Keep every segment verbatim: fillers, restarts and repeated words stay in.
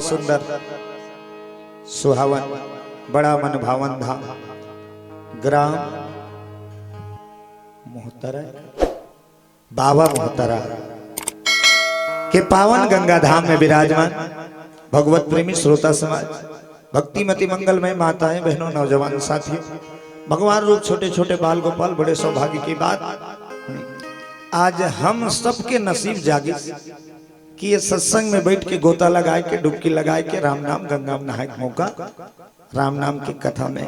सुंदर सुहावन, बड़ा मन भावन धाम, ग्राम मोहतरा, बाबा मोहतरा के पावन गंगा धाम में विराजमान भगवत प्रेमी श्रोता समाज, भक्तिमती मंगलमय माताएं, बहनों, नौजवान साथियों, भगवान रूप छोटे छोटे बाल गोपाल, बड़े सौभाग्य की बात। आज हम सबके नसीब जागिस कि ये सत्संग में बैठ के गोता लगाए के, डुबकी लगाए के, राम नाम गंगा में नहाए के मौका, राम नाम की कथा में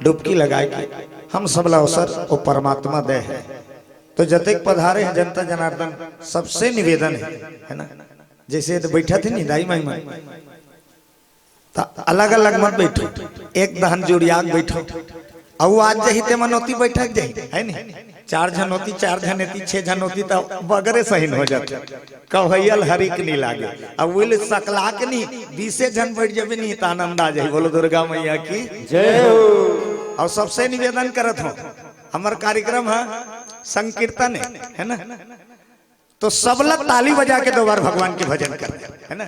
डुबकी लगाए के हम सबला अवसर वो परमात्मा दे है। तो जतेक पधारे हैं जनता जनार्दन, सबसे निवेदन है, है ना, जैसे तो बैठा थे नहीं दाई माई मन, तो अलग अलग मत बैठो, एक दहन जुड़िया के बैठो। अउ आज जही ते मनोती बैठक जही, है नहीं? चार झन होती, चार झन एती, छह झन होती, तो बगरे सहीन हो जाते। कवैयल हरिक नहीं लागे। अब वो ले सकला के नहीं, बीसे झन बैठ जाबे नहीं, तो आनंद आ जाए। बोलो दुर्गा मैया की जय हो। और सबसे निवेदन करत हूँ, हमार कार्यक्रम है संकीर्तन है, है ना? तो सब लोग ताली बजा के दो बार भगवान के भजन कर, है ना?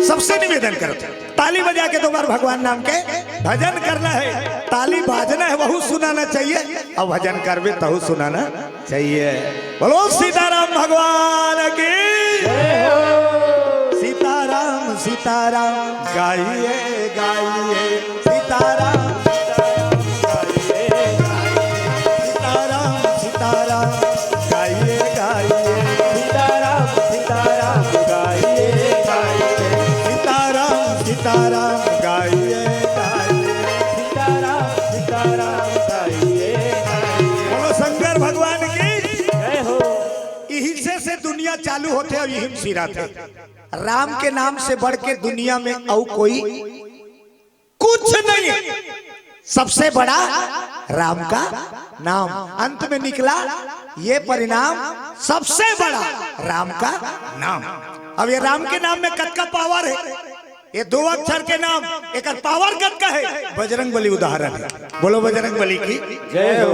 सबसे निवेदन करत हूँ, ताली बजा के दो बार भगवान नाम के भजन करना है, ताली बाजना है, वहू सुनाना चाहिए, और भजन करबे तहू सुनाना चाहिए। बोलो सीताराम भगवान की। सीताराम सीताराम गाइए गाइए, सीताराम सीताराम गाइए गाइए, सीताराम सीताराम गाइए गाइए, सीताराम सीताराम गाइए गाइए, सीताराम सीताराम गाइए गाइए, सीताराम सीताराम गाइए गाइए। बोलो शंकर भगवान की जय हो। इहिसे से दुनिया चालू होथे और यही सिरा थे। राम के नाम से बढ़ के दुनिया में और कोई कुछ नहीं है। सबसे बड़ा राम का नाम। अंत में निकला ये परिणाम, सबसे बड़ा राम का नाम। अब ये राम के नाम में कतका पावर है, ये दो अक्षर के नाम, एकर पावर कतका है, बजरंग बली उदाहरण है। बोलो बजरंग बली की जय हो।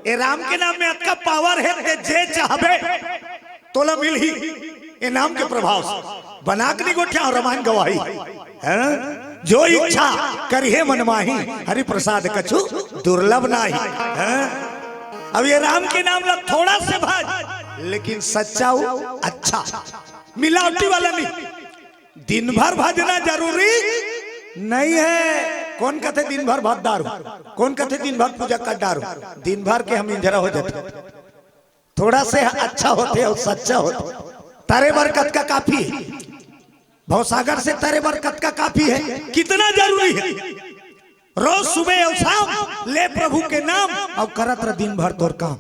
ये राम के नाम में अतका पावर है, ते जे चाहबे तोला मिलही। ये नाम के प्रभाव से बना के नहीं गोठिया और रामायण गवाही, हैं? जो इच्छा करिहे मन माही, हरि प्रसाद कछु दुर्लभ नाही, हैं? अब ये राम के नाम ला थोड़ा से भज, लेकिन सच्चा हो, अच्छा, मिलावटी वाला नहीं। दिन भर भजना जरूरी नहीं है। कौन कथे दिन भर भज डारू, कौन कथे दिन भर पूजा कर डारू, दिन भर के हम इंजरा हो जाते। थोड़ा से अच्छा होथे और सच्चा होथे। तरे बर कतका काफी है? भवसागर से तरे बर कतका काफी है? कितना जरूरी है? रोज सुबह और शाम ले प्रभु के नाम और करत रह दिन भर तोर काम।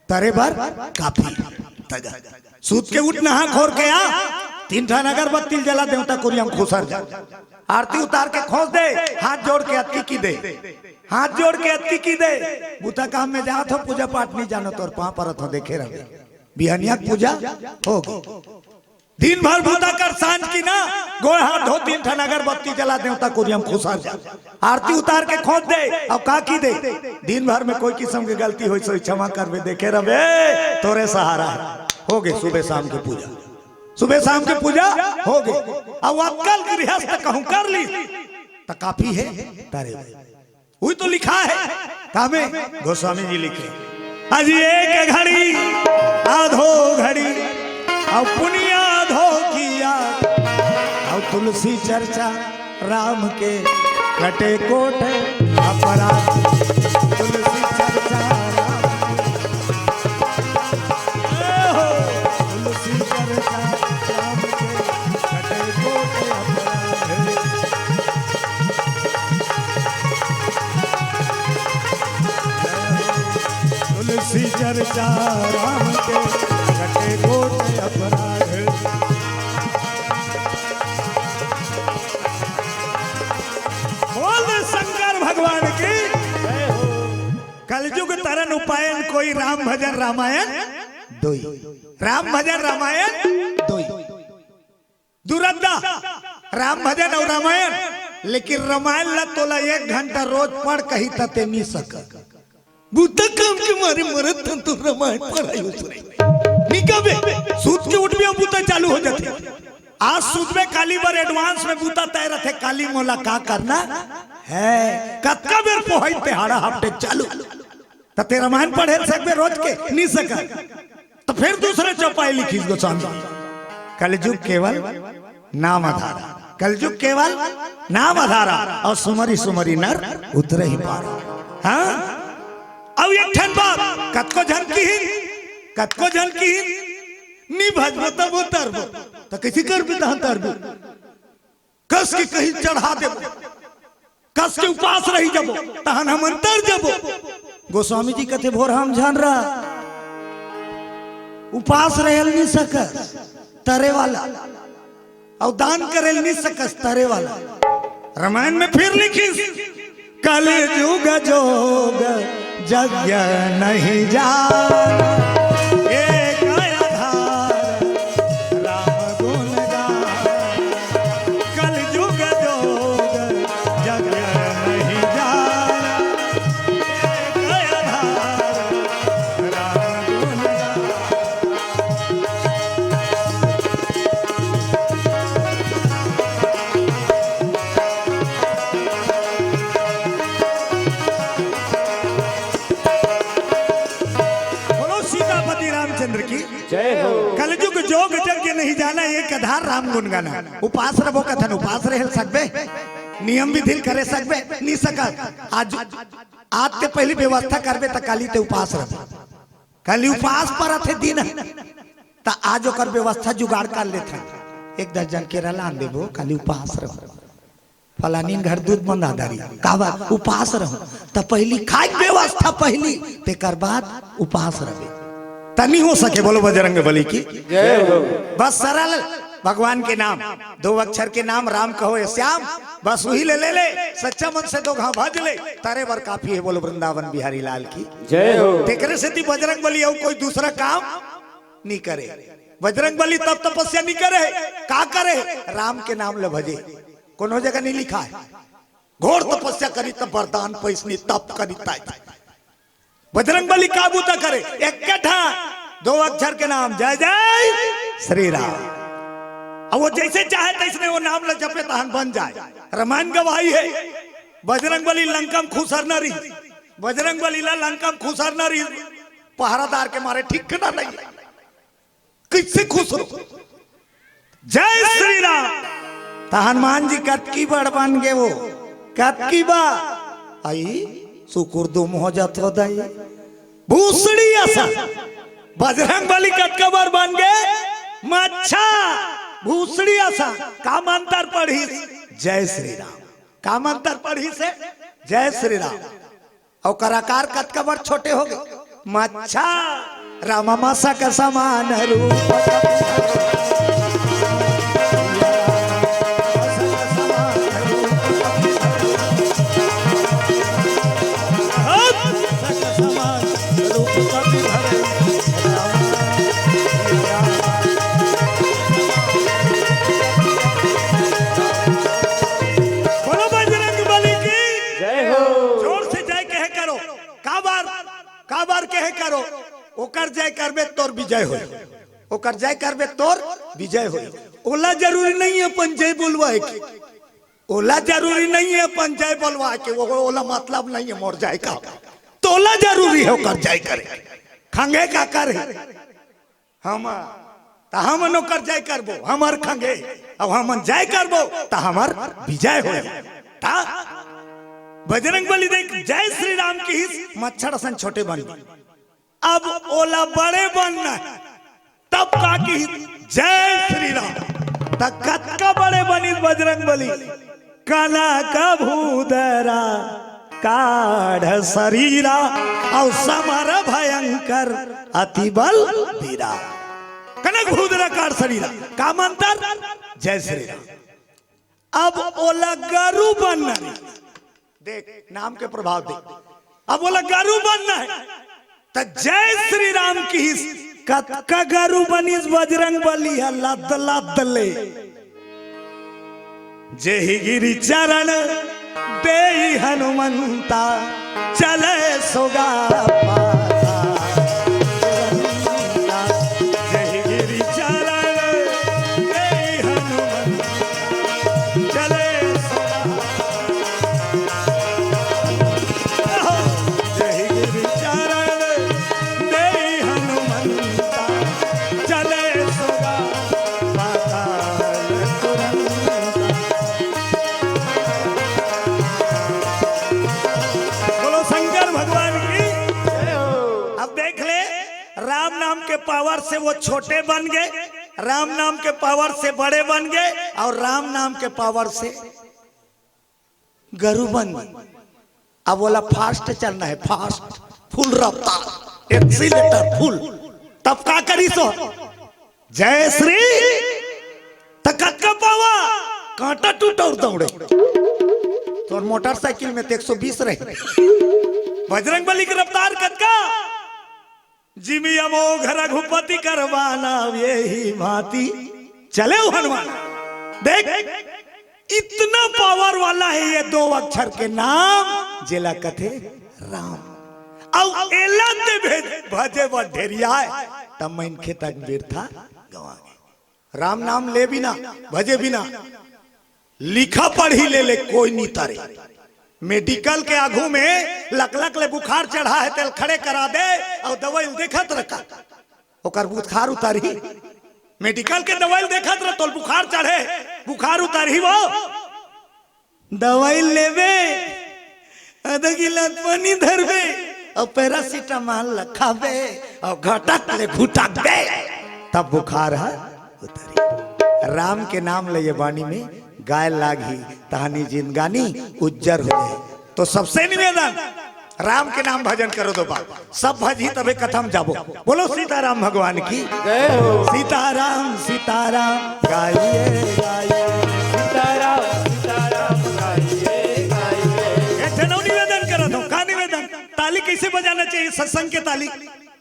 तरे बर काफी है। तगा। सूत के उठ, नहा खोर के आ, तीन ठन अगरबत्ती जला, देवता कुरिया म खुसर जा। आरती उतार के खोस दे, हाथ जोड़ के अतकी की दे, हाथ जोड़ के अतकी की दे। बूता काम में जात हो, पूजा पाठ नहीं जानो, तोर पाँव परत हो, देखे रहे। बिहनिया के पूजा हो गई। दिन भर बूता कर, सांझ की ना, गोड़ हाथ धो, तीन ठन अगरबत्ती जला, देवता कुरिया म खुसर जा। आरती उतार के खोस दे, अब का की दे? दिन भर में कोई किस्म के गलती होई, सोई क्षमा करबे, देखे रहे, तोरे सहारा है। हो गए सुबह शाम के पूजा, सुबह शाम के पूजा हो गए। अब अतकल गृहस्थ कहूँ कर ली, तो काफी है तारे। वही तो लिखा है, कामे गोस्वामी जी लिखे, आज एक घड़ी आधो घड़ी, अब पुनिया आधो किया, अब तुलसी चर्चा राम के कटे कोट अपराध। तुलसी चर्चा राम के, ए हो, तुलसी चर्चा राम के कटे कोट अपराध। तुलसी चर्चा राम के कटे कोट अपराध। बोल शंकर भगवान की। कलयुग तरन उपायन कोई, राम भजन रामायण दोई। राम भजन रामायण दोई। दुरद्दा, राम भजन और रामायण, लेकिन रामायण ला तोला एक घंटा रोज पढ़ कही त ते नी सक। बूता काम के मारे मरत हन तो रामायण पढ़ाई हो सुनाई। नी कहबे, सूत के उठबे, बूता चालू हो जाथे। आज सुतबे काली बर advance में बूता तय रथे, काली मोला का करना है। कतका बेर पोहई तेहाड़ा हफ्ते चालू। त ते रामायण पढ़े ल सकबे रोज के, नी सकस। त फिर दूसरे चौपाई लिखिस गोस्वामी, कलजुग केवल नाम आधारा, कलजुग केवल नाम आधारा, अउ सुमरि सुमरि नर उतरहि पारा। हाँ, अउ एक ठन बात, कतको झन किहिन, कतको झन किहिन, नी भजबो तब उतरबो, त कइसे करबे तहन तरबो? कस के कहीं चढ़ा देबो, कस के उपास रहि जबो, तहन हम अंतर जबो। गोस्वामी जी कथे, भोर हम झन रह, उपास रहल नी सकस, तरे वाला, अउ दान करल नी सकस, तरे वाला। रामायण में फिर लिखिस, कलजुग जोग जग नहीं जान, एक आधार राम गुण गान। कलजुग जोग जग नहीं जान, एक आधार राम गुण गान। बोलो सीतापति रामचंद्र की। जय हो। कलजुग जोग जग नहीं जाना, एक आधार राम गुण गाना। उपास रबो कथन, उपास रहे सकबे, नियम विधि करे सकबे, नी सकस। आज, आज ते पहली व्यवस्था करबे त काली ते उपास रबे। काली उपास पर अथे दिन, त आज ओकर व्यवस्था जुगाड़ कर लेथन। एक दर्जन केरा लान देबो, काली उपास रबो। फलानीन घर दूध मंगा दारी, काबर उपास रहूं, त पहली खाए के व्यवस्था पहली, तेकर बाद उपास रहे। त नी हो सके, बोलो बजरंग बली की। जय हो। बस सरल भगवान के नाम, दो अक्षर के नाम राम कहो या श्याम, बस वही ले, ले, ले, सच्चा मन से दो घाव भज ले, तारे बर काफी है। बोलो वृंदावन बिहारी लाल की। जय हो। तेकरे सेती बजरंग बली अउ कोई दूसरा काम नी करे। बजरंग बली तप तपस्या नी करे, का करे? राम के नाम ल भजे। कोनो जगह नी लिखा है घोर तपस्या करी त वरदान पइस नी, तप करी त। बजरंग बली का बूता करे? एक ठा दो अक्षर के नाम, जय जय श्री राम। अब वो जैसे चाहे तैसने वो नाम ल जपे तहन बन जाए। रामायण गवाही है, बजरंग बली लंका म खुसरना रही, बजरंग बली ला लंका म खुसरना रही, पहरादार के मारे ठीक ना नहीं। कइसे खुसरो? जय श्री राम। त हनुमान जी कतकी बड़ बन गे वो, कतकी बा। आई सुकुर दुम हो जात हो दाई। भूसड़ी असन। बजरंग बली कतका बड़ बन गे? मच्छा। भूसड़ी असन। का मंतर पढ़िस? जय श्री राम। का मंतर पढ़िस हे? जय श्री राम। अउ कलाकार कतका बड़ छोटे हो गे? मच्छा। राम मसक समान रूप। बोलो बजरंग बली की। जय हो। जोर से जय कहे करो। काबर, काबर कहे करो, ओकर जय करबे तोर विजय होई, ओकर जय करबे तोर विजय होई। ओला जरूरी नहीं है अपन जय बोलवाए के, ओला जरूरी नहीं है अपन जय बोलवाए के, वो, ओला मतलब नहीं है मोर जय का, तोला जरूरी है ओकर जय करे। खंगे का कर है हम, त हमन ओकर जय करबो, हमर खंगे, अब हमन जय करबो, त हमर विजय होय। त बजरंग बली देख, जय श्री राम किहिस, मच्छर असन छोटे बन गे। अब ओला बड़े बनना हे, तब का किहिस, जय श्री राम। त कतका बड़े बनिस बजरंग बली। कनक भूधरा काढ़ सरीरा, अउ समर भयंकर अति बल बीरा। कनक भूधरा काढ़ सरीरा, का मंतर? जय श्री राम। अब ओला गरु बनना हे। देख, नाम के प्रभाव देख। अब ओला गरु बनना हे। त जय श्री राम किहिस, कतका गरु बनिस बजरंग बली ह लद लद ले। जेहि गिरि चरण देहि हनुमंता, चले सोगा पाता। जेहि गिरि चरण देहि हनुमंता, के पावर से वो छोटे बन गए, राम नाम के पावर से बड़े बन गए, और राम नाम के पावर से गरु बन गए। अब बोला फास्ट चलना है, फास्ट, फुल रफ्तार, एक्सीलेटर फुल। तब का करी सो? जय श्री। त कतका पावा? कांटा टूटा और दौड़े। तोर मोटरसाइकिल में तो एक सौ बीस रहे। बजरंग बली की रफ्तार कतका? जिमि अमोघ रघुपति करबाना, यही भांति चले हनुमान। देख, इतना पावर वाला है ये दो अक्षर के नाम, जेला कथे राम। अउ एला ते भेज, भजे बर ढेरियाए, त मनखे तक बिरथा गंवा गे। राम नाम ले बिना, भजे बिना, लिखा पढ़ी ले ले कोई नी तरे। मेडिकल के आगू में लकलक ले बुखार चढ़ा है, तेल खड़े करा दे अउ दवाई ल देखत रखा। ओकर बुखार उतारही। मेडिकल के दवाई ल देखत रह, तोल बुखार चढ़े, बुखार उतारही वो। दवाई लेबे, आधा गिलास पानी धरबे, अउ पैरासिटामोल ल खाबे, अउ घटक ले घुटकबे, तब बुखार ह उतरी। राम के नाम ले ये बानी में गाय लागही, तहानी जिंदगानी उज्जर हो जाए। तो सबसे निवेदन, राम के नाम भजन करो दो बार, सब भजही तबे कथा म जाबो। बोलो सीताराम भगवान की। जय हो। सीताराम सीताराम गाइए गाइए। सीताराम सीताराम गाइए गाइए। एक ठन अउ निवेदन करत हूँ, का निवेदन? ताली कैसे बजाना चाहिए? सत्संग के ताली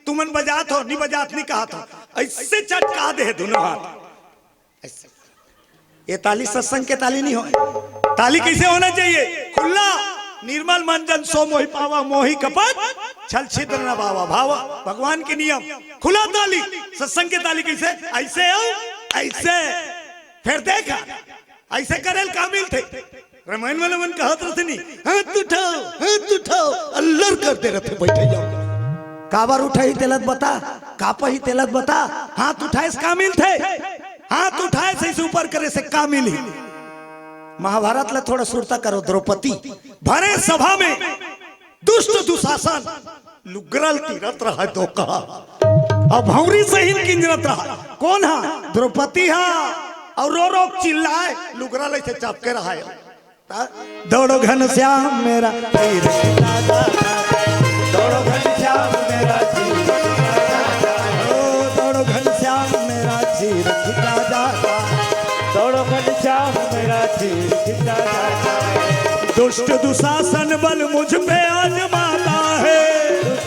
तुमन बजात हो, नहीं बजात, नहीं कहा था, ऐसे चटका दे दोनों हाथ। ऐसे। ये ताली सत्संग के ताली नहीं हो। ताली कैसे होना चाहिए? खुला। निर्मल मन जन सो मोहि पावा, मोहि कपट छल छिद्र न भावा। भावा भगवान के नियम। खुला ताली। सत्संग के ताली कैसे? ऐसे हो, ऐसे। फिर देखा, ऐसे करेल का मिलथे? रामायण वाला मन कहत रहते नहीं, हाथ उठाओ, हाथ उठाओ, अल्लर करते रहते, बैठे जाओ। काबर उठाही तेलत बता, का पही तेलत बता, हाथ उठाए से का मिलथे? हाथ उठाए से, इसे ऊपर करे से का मिली? महाभारत ला थोड़ा सुरता करो। द्रौपदी भरे सभा में दुष्ट दुशासन लुगरल तीरत रहा दो कहा, अब भौरी सहिन किंजरत रहा। कौन हा? द्रौपदी हा। और रो रो चिल्लाए, लुगरल ऐसे चपके रहा है। दौड़ो घनश्याम मेरा तीर खिंचा जाता, दौड़ो घनश्याम मेरा तीर खिंचा जाता, ओ, दौड़ो घनश्याम मेरा तीर खिंचा जाता, दौड़ो घनश्याम मेरा तीर खिंचा जाता। दुष्ट दुशासन बल मुझ पे आजमाता है,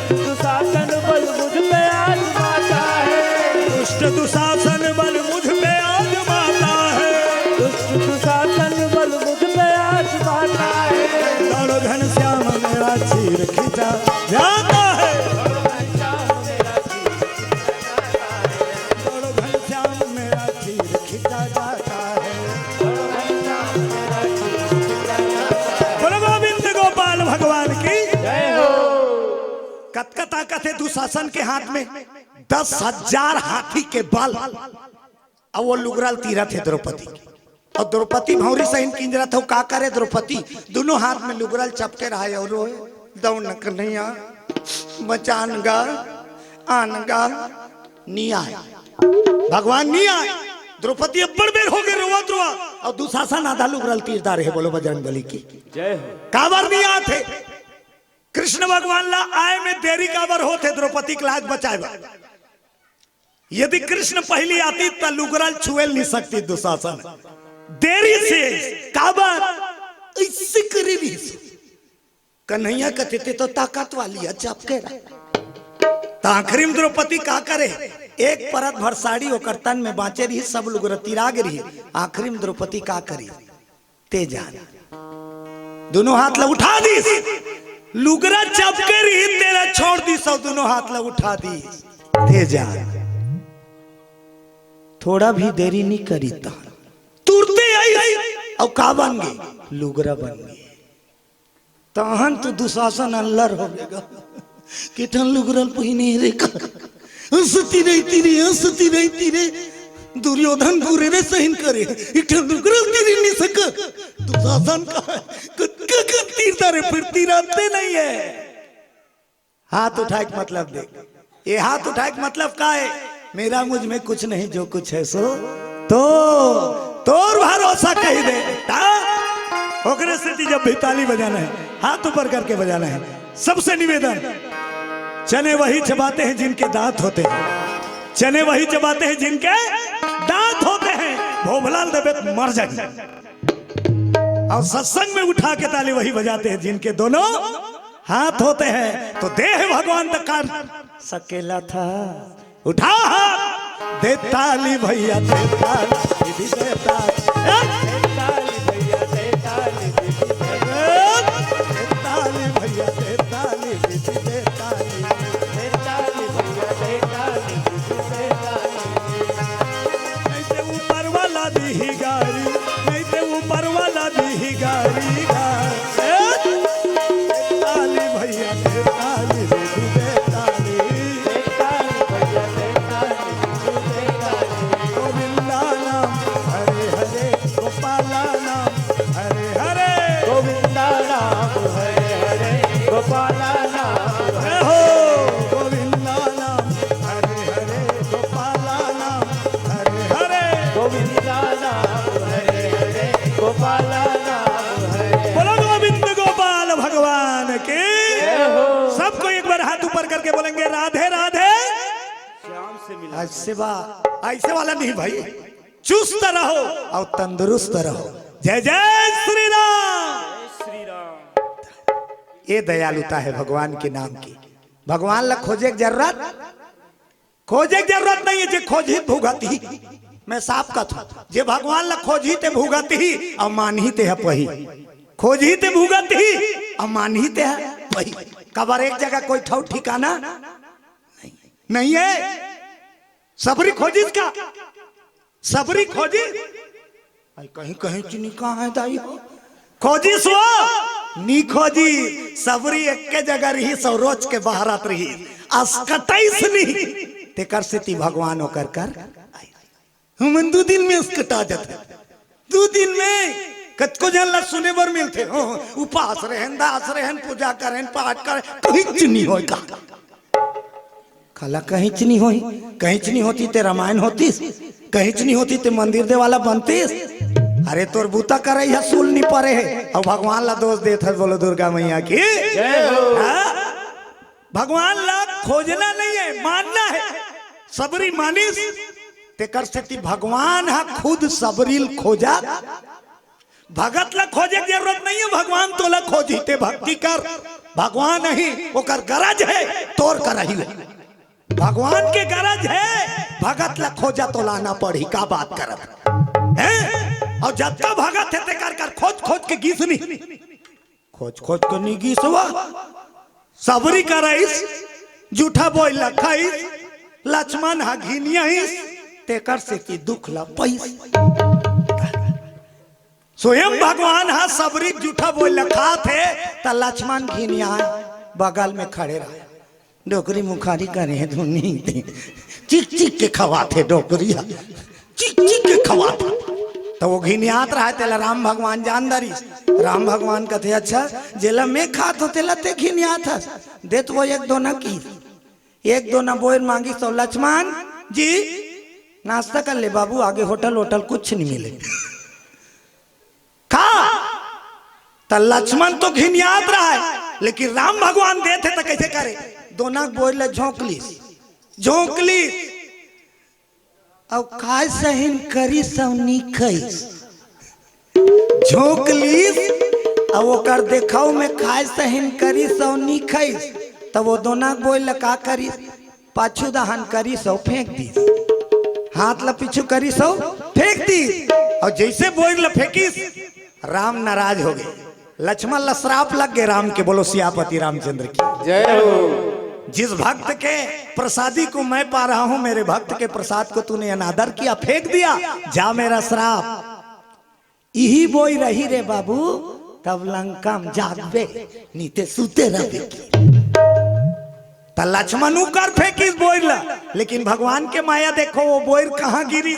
दुष्ट दुशासन बल मुझ पे आजमाता है, दुष्ट दुशासन बल मुझ पे आजमाता है, दुष्ट दुशासन बल मुझ पे आजमाता है। दौड़ो घनश्याम मेरा चीर खींचा जाता है, दौड़ो घनश्याम मेरा चीर खींचा जाता है। बोलो गोविंद गोपाल भगवान की। जय हो। कतका ताकत है दुशासन के हाथ में? दस हजार हाथी के बल। अब वो लुगरल तीरत है द्रौपदी के। और द्रौपदी भौरी सहिन किंजरत हो, का करे द्रौपदी? दोनों हाथ में लुगरल चपके रहा है और रोए, दौड़ न कन्हैया, बचान गा, आन गा, नी आए, भगवान नी आए। द्रौपदी अब्बड़ बेर हो गए रोवत रोवत, और दुशासन आधा लुगरल तीर डारे है। बोलो बजरंग बली की। जय हो। काबर नी आत हे? कृष्ण भगवान ला आए में देरी काबर होत हे? द्रौपदी के लाज बचाए बर। यदि कृष्ण पहली आती त लुगरल छुएल नहीं सकती दुशासन। देरी से काबर ऐसे करे रही। कन्हैया कथे ते तो ताकत वाली है, चपके रहा। त आखिरी में द्रौपदी का करे? एक परत भर साड़ी ओकर तन में बांचे रही, सब लुगरा तिराग रही। आखिरी में द्रौपदी का करी? ते जान। दोनों हाथ ला उठा दीस, लुगरा चपके रही, तेला छोड़ दीस और दोनों हाथ ला उठा दीस। ते जान। थोड़ा भी देरी नहीं करी तहन तुरते आई। और का बन गई? लुगरा बन गई। तहन तो दुशासन अल्लर हो गया। किठन लुगरल पहिने रे का? हंसती रहती रे, हंसती रहती रे। दुर्योधन बुरे रे सहिन करे। इठन लुगरल तीर नहीं सका। दुशासन का कतका कन तीर तारे, फिर तीराते नहीं है। हाथ उठाए के मतलब देख। ये हाथ उठाए के मतलब का है? मेरा मुझ में कुछ नहीं, जो कुछ है सो तो तोर भरोसा कही दे। ता ओकरे सेती जब भी ताली बजाना है, हाथ ऊपर करके बजाना है। सबसे निवेदन, चने वही चबाते हैं जिनके दांत होते हैं, चने वही चबाते हैं जिनके दांत होते हैं। भोभलाल देबे त मर जाए। और सत्संग में उठा के ताली वही बजाते हैं जिनके दोनों हाथ होते हैं। तो देह भगवान तक का सकेला था। उठा हाथ, दे ताली भैया, दे ताली, दीदी दे ताली। ए? दे ताली भैया, दे ताली, दीदी दे ताली। दे ताली भैया, दे ताली, दीदी दे ताली। दे ताली भैया, दे ताली, दीदी दे ताली। नहीं ते ऊपर वाला दी ही गारी, नहीं ते ऊपर वाला दी ही गारी गा। ए? दे ताली भैया, दे ताली, दीदी दे ताली। दे ताली भैया, दे ताली, दीदी दे ताली। गोविंदा नाम हरे हरे, गोपाला नाम हरे हरे। गोविंदा नाम हरे हरे, गोपाला नाम हरे हो। गोविंदा नाम हरे हरे, गोपाला नाम हरे हरे। गोविंदा नाम हरे हरे, गोपाला नाम हरे। बोलो गोविंद गोपाल भगवान की। जय हो। सबको एक बार हाथ ऊपर करके बोलेंगे, राधे राधे। श्याम से मिला। ऐसे वा-, ऐसे वाला नहीं भाई, चुस्त रहो और तंदुरुस्त रहो। जय जय श्री राम। श्री राम। ये दयालुता है भगवान के नाम की। भगवान ला खोजे के जरूरत, खोजे के जरूरत नहीं है। जे खोजही भुगतही, मैं साफ कहत हूँ, जे भगवान ला खोजही ते भुगतही और मानही ते ह पही। खोजही ते भुगतही और मानही ते ह पही। कबर एक जगह कोई ठौ ठिकाना नहीं, नहीं है। सबरी खोजिस का? सबरी खोजिस? आई कहीं कहीं चुनी कहाँ है दाई हो? खोजिस वो? नी खोजिस। सबरी एक के जगह रहिस और रोज के बहरात रहिस। असकटाइस नहीं। तेकर सेती भगवान ओकर कर आई। हमन दू दिन में असकटा जाथे। दू दिन में कतको झन ला सुने बर मिलथे, हो, उपास रहेन, दास रहेन, पूजा करेन, पाठ करेन, कहीं चुनी होय का? काला कहीं चुनी होही? कहीं चुनी होती ते रामायण होतीस, कहीं चुनी होती ते मंदिर देवाला बनतीस। अरे तोर बूता करई ह सूल नी परे हे, अउ भगवान ला दोष देत हस। बोलो दुर्गा मैया की। जय हो। हाँ? भगवान ला खोजना नहीं है, मानना है। सबरी मानिस, तेकर सेती भगवान हा खुद सबरी ल खोजा। भगत ला खोजे के जरूरत नहीं है, भगवान तोला खोजी, ते भक्ति कर। भगवान नहीं, ओकर गरज है, तोर करही हो। भगवान के गरज है, भगत ला खोजा तो लाना पड़ही, का बात करत है? और जतका भगत है, तेकर कर खोज खोज के गिसनी। खोज खोज के नी गिसवा। सबरी करइस, जूठा बोइर ला खाइस, लक्ष्मण हा घिनियाइस, तेकर सेती दुख ला पइस। स्वयं भगवान हा सबरी जूठा बोइर ला खात हे, त लक्ष्मण घिनियाय बगल में खड़े रहे। डोकरी मुखारी करे हे धुनी ते। चिक चिक के खवात हे डोकरी हा। चिक चिक के खवात हे। त वो घिनियात रहे, तेला राम भगवान जान डरिस। राम भगवान कथे, "अच्छा, जेला मैं खात हों, तेला ते घिनियात हस?" देत वो एक दोना की। एक दोना बोइर मांगिस त लक्ष्मण जी, नाश्ता कर ले बाबू, आगे होटल वोटल कुछ नहीं मिले। खा। त लक्ष्मण तो घिनियात रहे, लेकिन राम भगवान देथे त कइसे करे? दोना बोइर ला झोंक लिस, झोंक लिस। अउ काय सहिन करिस अउ नी खइस। झोंक लिस, अउ ओकर देखाव में काय सहिन करिस अउ नी खइस। त वो दोना बोइर ला का करिस? पाछू दहान करिस अउ फेंक दिस। हाथ ला पीछू करिस अउ फेंक दिस। अउ जइसे बोइर ला फेंकिस, राम नाराज हो गे। लक्ष्मण ला श्राप लग गे राम के। बोलो सियापति रामचंद्र की। जय हो। जिस भक्त के प्रसादी को मैं पा रहा हूं, मेरे भक्त के प्रसाद को तूने अनादर किया, फेंक दिया, जा मेरा श्राप। इही बोइर रही रे बाबू, तब लंका में जागबे, नी ते सुते रहबे। त लक्ष्मण उकर फेंकिस बोइर ला, लेकिन भगवान के माया देखो, वो बोइर कहाँ गिरी?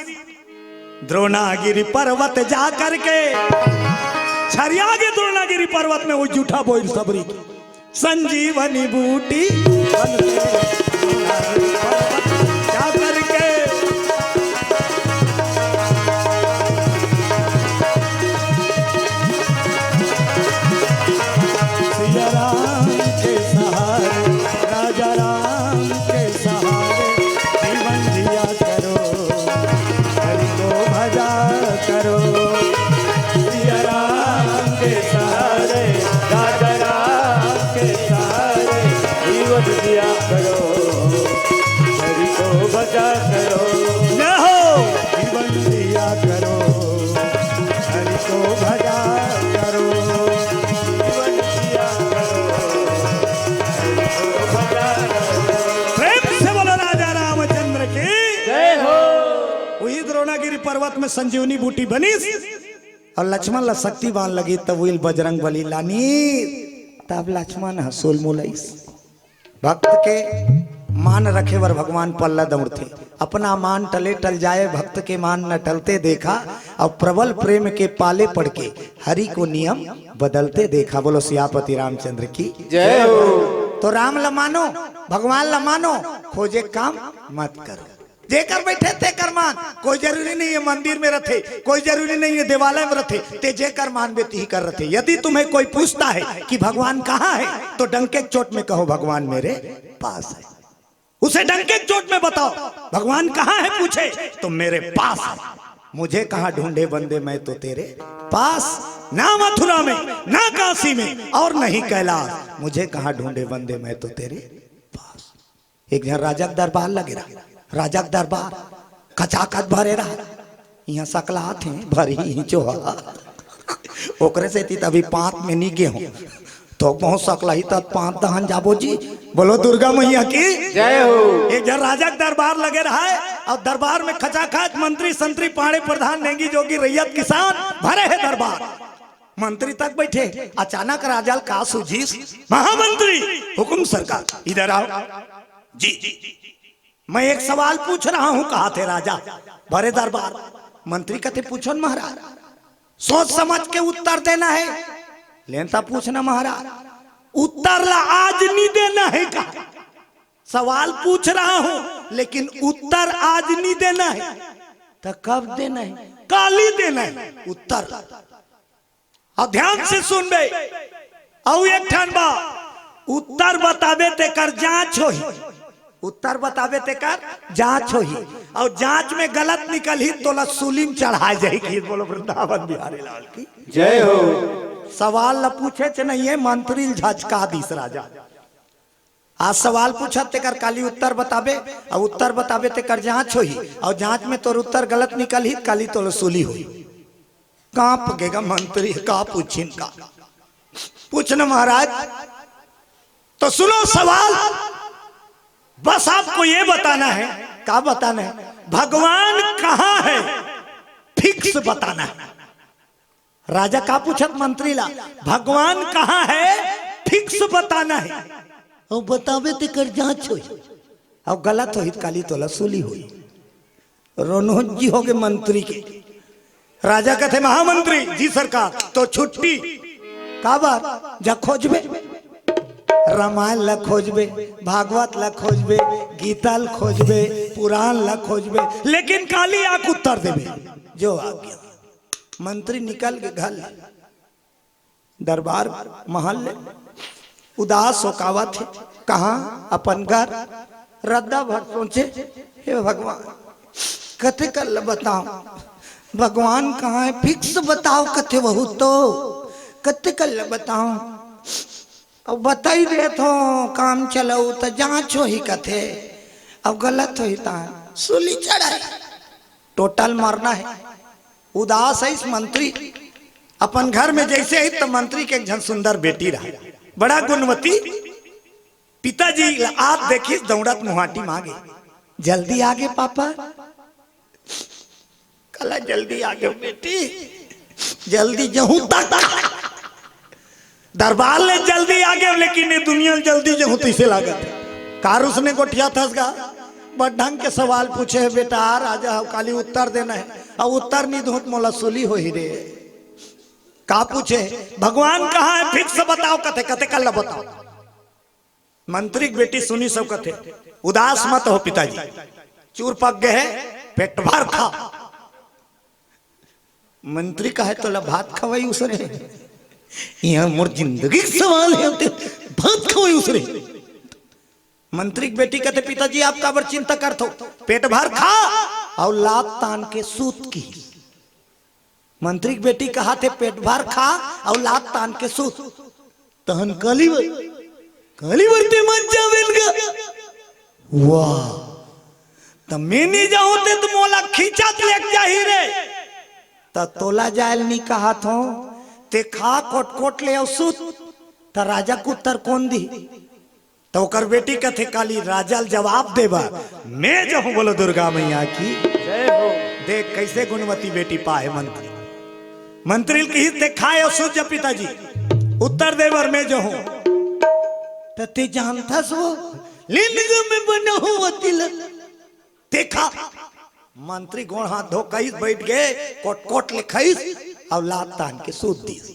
द्रोणागिरी पर्वत जा करके छरिया गे। द्रोणागिरी पर्वत में वो जूठा बोइर सबरी की संजीवनी बूटी बन जा करके सिया राम के सहारे, राजा राम के सहारे जीवन जिया करो, हरि को भजा करो। सिया राम के सहारे, राजा राम के सहारे जीवन जिया करो, हरि को भजा करो। जय हो। जीवन जिया करो, हरि को भजा करो। जीवन जिया करो, हरि को भजा करो। प्रेम से बोलो राजा रामचंद्र की। जय हो। वही द्रोणागिरी पर्वत में संजीवनी बूटी बनिस अउ लक्ष्मण ला शक्ति बाण लगिस, तब उहिल बजरंग बली लानिस, तब लक्ष्मण ह सूल मुलाइस। भक्त के मान रखे बर भगवान पल्ला दौड़थे। अपना मान टले टल जाए, भक्त के मान न टलते देखा, अउ प्रबल प्रेम के पाले पड़ के हरि को नियम बदलते देखा। बोलो सियापति रामचंद्र की जय हो। तो राम ल मानो, भगवान ल मानो, खोजे काम मत करो। जेकर बैठे तेकर मान, कोई जरूरी नहीं है मंदिर में रथे, कोई जरूरी नहीं है देवालय में रथे, ते जेकर मान बे तिही कर रथे। यदि तुम्हें कोई पूछता है कि भगवान कहाँ है, तो डंके के चोट में कहो, भगवान मेरे पास है। उसे डंके के चोट में बताओ, भगवान कहाँ है पूछे, तो मेरे पास है। मुझे कहाँ ढूंढे बंदे, मैं तो तेरे पास। ना मथुरा में, ना काशी में, और नहीं कैलाश। मुझे कहाँ ढूंढे बंदे, मैं तो तेरे पास। एक झन राजा के दरबार लगे रहा, राजा के दरबार खचाखच भरे रहा। इहाँ सकलात हे, भरी ही चोहा। ओकरे सेती तभी पांत में नी गे हों। तो बहुत सकलाही तब पांत दहन जाबो जी। बोलो दुर्गा मैया की जय हो। एक झन राजा के दरबार लगे रहा है, अउ दरबार में खचाखच मंत्री संतरी पाड़े प्रधान नेंगी जोगी रैयत किसान भरे हे दरबार। मंत्री तक बैठे, अचानक राजा ल का सूझिस, महामंत्री, हुकुम सरकार, इधर आओ। जी, मैं एक सवाल पूछ रहा हूं, कहाथे राजा। भरे दरबार। मंत्री कथे, पूछो न महाराज, सोच समझ के उत्तर देना है। लेन ता पूछना महाराज, उत्तर ला आज नी देना है का? सवाल पूछ रहा हूं, लेकिन उत्तर आज नी देना है, त कब देना है? काली देना है उत्तर। अब ध्यान से सुनबे, अउ एक ठन बा, उत्तर बताबे तेकर जांच होही, उत्तर बताबे तेकर जांच होही, अउ जांच में गलत निकलही तोला सूली म चढ़ाए जाही। कि बोलो वृंदावन बिहारी लाल की जय हो। सवाल ल पूछेच नहीं हे, मंत्री ल झचका दिस राजा। आज सवाल पूछत तेकर काली उत्तर बताबे, अउ उत्तर बताबे तेकर जांच होही, अउ जांच में तोर उत्तर गलत निकलही, काली तोर सूली होही। कांप गे गा मंत्री, का पूछिन का? पूछना महाराज। तो सुनो सवाल, बस आपको ये बताना है। का बताना है? भगवान कहाँ है, फिक्स बताना है। राजा का पूछत मंत्री ला, भगवान कहाँ है, फिक्स बताना है। अउ बताबे तेकर जांच होही, अउ गलत होही त काली तोला सूली होही। रोनोज जी होगे मंत्री के। राजा कथे, महामंत्री जी सरकार, तो छुट्टी। काबर? जा खोजबे, रामायण ला खोजबे, भागवत ला खोजबे, गीता ला खोजबे, पुराण ला खोजबे, लेकिन काली आके उत्तर देबे। जो आज्ञा। मंत्री निकल गे घर ले, दरबार महल ले, उदास हो के आवत हे। कहाँ? अपन घर। रद्दा भर सोचे, हे भगवान, कते कन ल बताओं, भगवान कहाँ हे, फिक्स बताओ कते, वहू तो कते कन ल बताओं। अब बताई देत हों, काम चलाऊ त जांच होही कथे, अब गलत होही त सूली चढ़ाई, टोटल मरना हे। उदास हे इस मंत्री। अपन घर में जैसे ही त मंत्री के एक झन सुंदर बेटी रहा, बड़ा गुणवती। पिताजी ला आत देखिस, दौड़त मुहाटी मांगे, जल्दी आगे पापा। कला जल्दी आगे बेटी, जल्दी जहूं तक। दरबार ले जल्दी आगे, लेकिन ये दुनिया ले जल्दी जहूं तैसे लागत। कार उसने गोठियाथस गा, बड़ ढंग के सवाल पूछे हे बेटा, राजा हो, काली उत्तर देना हे, अउ उत्तर नी दूं त मोला सूली होही रे। का पूछे? भगवान कहाँ हे, फिक्स बताओ कथे, कथे कल बताओ। मंत्री के बेटी सुनी सब कथे, "उदास मत हो पिताजी, चूर पक गए है, पेट भर खा।" मंत्री कहे, "तोला भात खवाई उसरे? यहाँ मोर जिंदगी के सवाल है, ते भात खवाई उसरे?" मंत्री के बेटी कथे, "पिताजी, आप काबर चिंता करथो? पेट भर खा अउ लात तान के सूत," की। मंत्री के बेटी कहाथे, "पेट भर खा अउ लात तान के सूत।" तहन काली बर, काली बर ते मत जावेन गा। वाह, त मैं नी जाहूं ते त मोला खींचत लेग जाही रे। त तोला जायल नी कहाथों, ते खा कोटकोट ले अउ सूत। त राजा के उत्तर कोन दी? त ओकर बेटी कथे, "काली राजा ल जवाब देबा, मैं जाहूं।" बोलो दुर्गा मैया की। जय हो। देख कइसे गुणवती बेटी पाहे मंत्री। मंत्री ल कहिस, "ते खाए अउ सूत जा पिताजी, उत्तर दे बर मैं जाहूं।" त ते जानथस वो, लिंग में बना हुआ तिलक। देखा, मंत्री गोड़ हाथ धो कइस बइठ गे, कोटकोट ले खइस अउ लात तान के सूत दिस।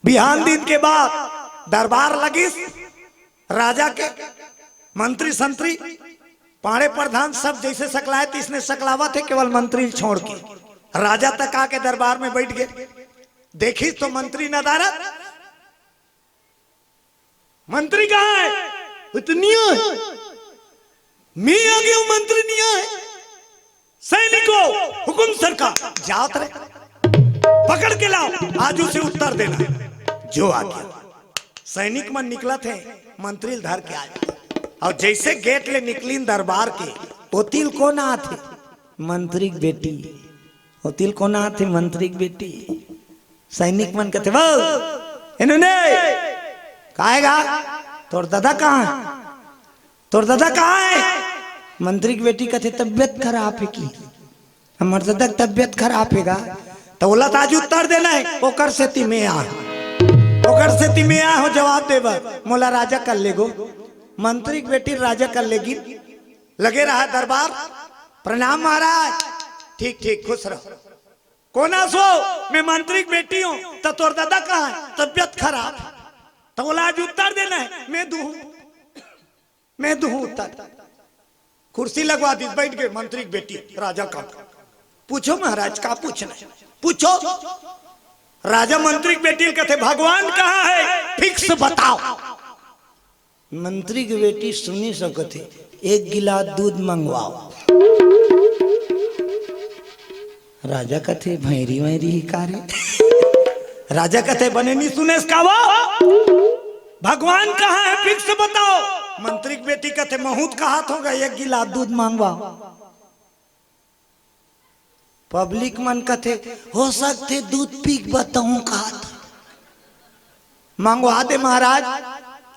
बिहान दिन के बाद दरबार लगिस राजा के, मंत्री संत्री, पाड़े प्रधान सब जइसे सकलाय तइसने सकलावत हे, केवल मंत्री ल छोड़ के। राजा तक आके दरबार में बइठ गे। देखिस तो मंत्री नदारद। "मंत्री कहाँ है?" "वो तो नी आय।" "मैं आ गया हूँ, मंत्री नी आय।" "सैनिकों, हुकुम सरकार।" "जावत रे, पकड़ के लाओ, आज उसे उत्तर देना है।" जो आ गया। सैनिक मन निकलत हे, मंत्री ल धर के आय। अउ जइसे गेट ले निकलिन दरबार के, ओती ल कोन आथे? मंत्री के बेटी। ओती ल कोन आथे? मंत्री के बेटी। सैनिक मन कथे, "वो, एनू ने, का हे गा? तोर ददा कहाँ हे? तोर ददा कहाँ हे?" मंत्री के बेटी कथे, "तबियत खराब हे की? हमर ददा के तबियत खराब हे गा।" त ओला त आज उत्तर देना हे, ओकर सेती मैं आय हंव। ओकर सेती मैं आय हंव जवाब देबर। मोला राजा कर लेगो। मंत्री के बेटी राजा कर लेगिन। लगे रहा दरबार। "प्रणाम महाराज।" "ठीक ठीक, खुश रहो।" "कोन अस वो?" "मैं मंत्री के बेटी हंव।" "त तोर ददा कहाँ हे?" "तबियत खराब।" "त ओला आज उत्तर देना हे, मैं दूहूं, मैं दूहूं उत्तर।" कुर्सी लगवा दिस, बइठ गे मंत्री के बेटी राजा का। "पूछो महाराज, का पूछना हे, पूछो।" राजा मंत्री के बेटी ल कथे, "भगवान कहाँ हे, फिक्स बताओ।" मंत्री के बेटी सुनिस अउ कथे, "एक गिलास दूध मंगवाओ।" राजा कथे, "भैरी वैरी ही का रे?" राजा कथे, "बने नी सुनेस का वो? भगवान कहाँ हे, फिक्स बताओ।" मंत्री के बेटी कथे, "महूं त कहाथंव गा, एक गिलास दूध मंगवाओ।" पब्लिक मन कथे, "हो सकथे दूध पी के बताहूं कहाथे।" "मंगवा दे महाराज,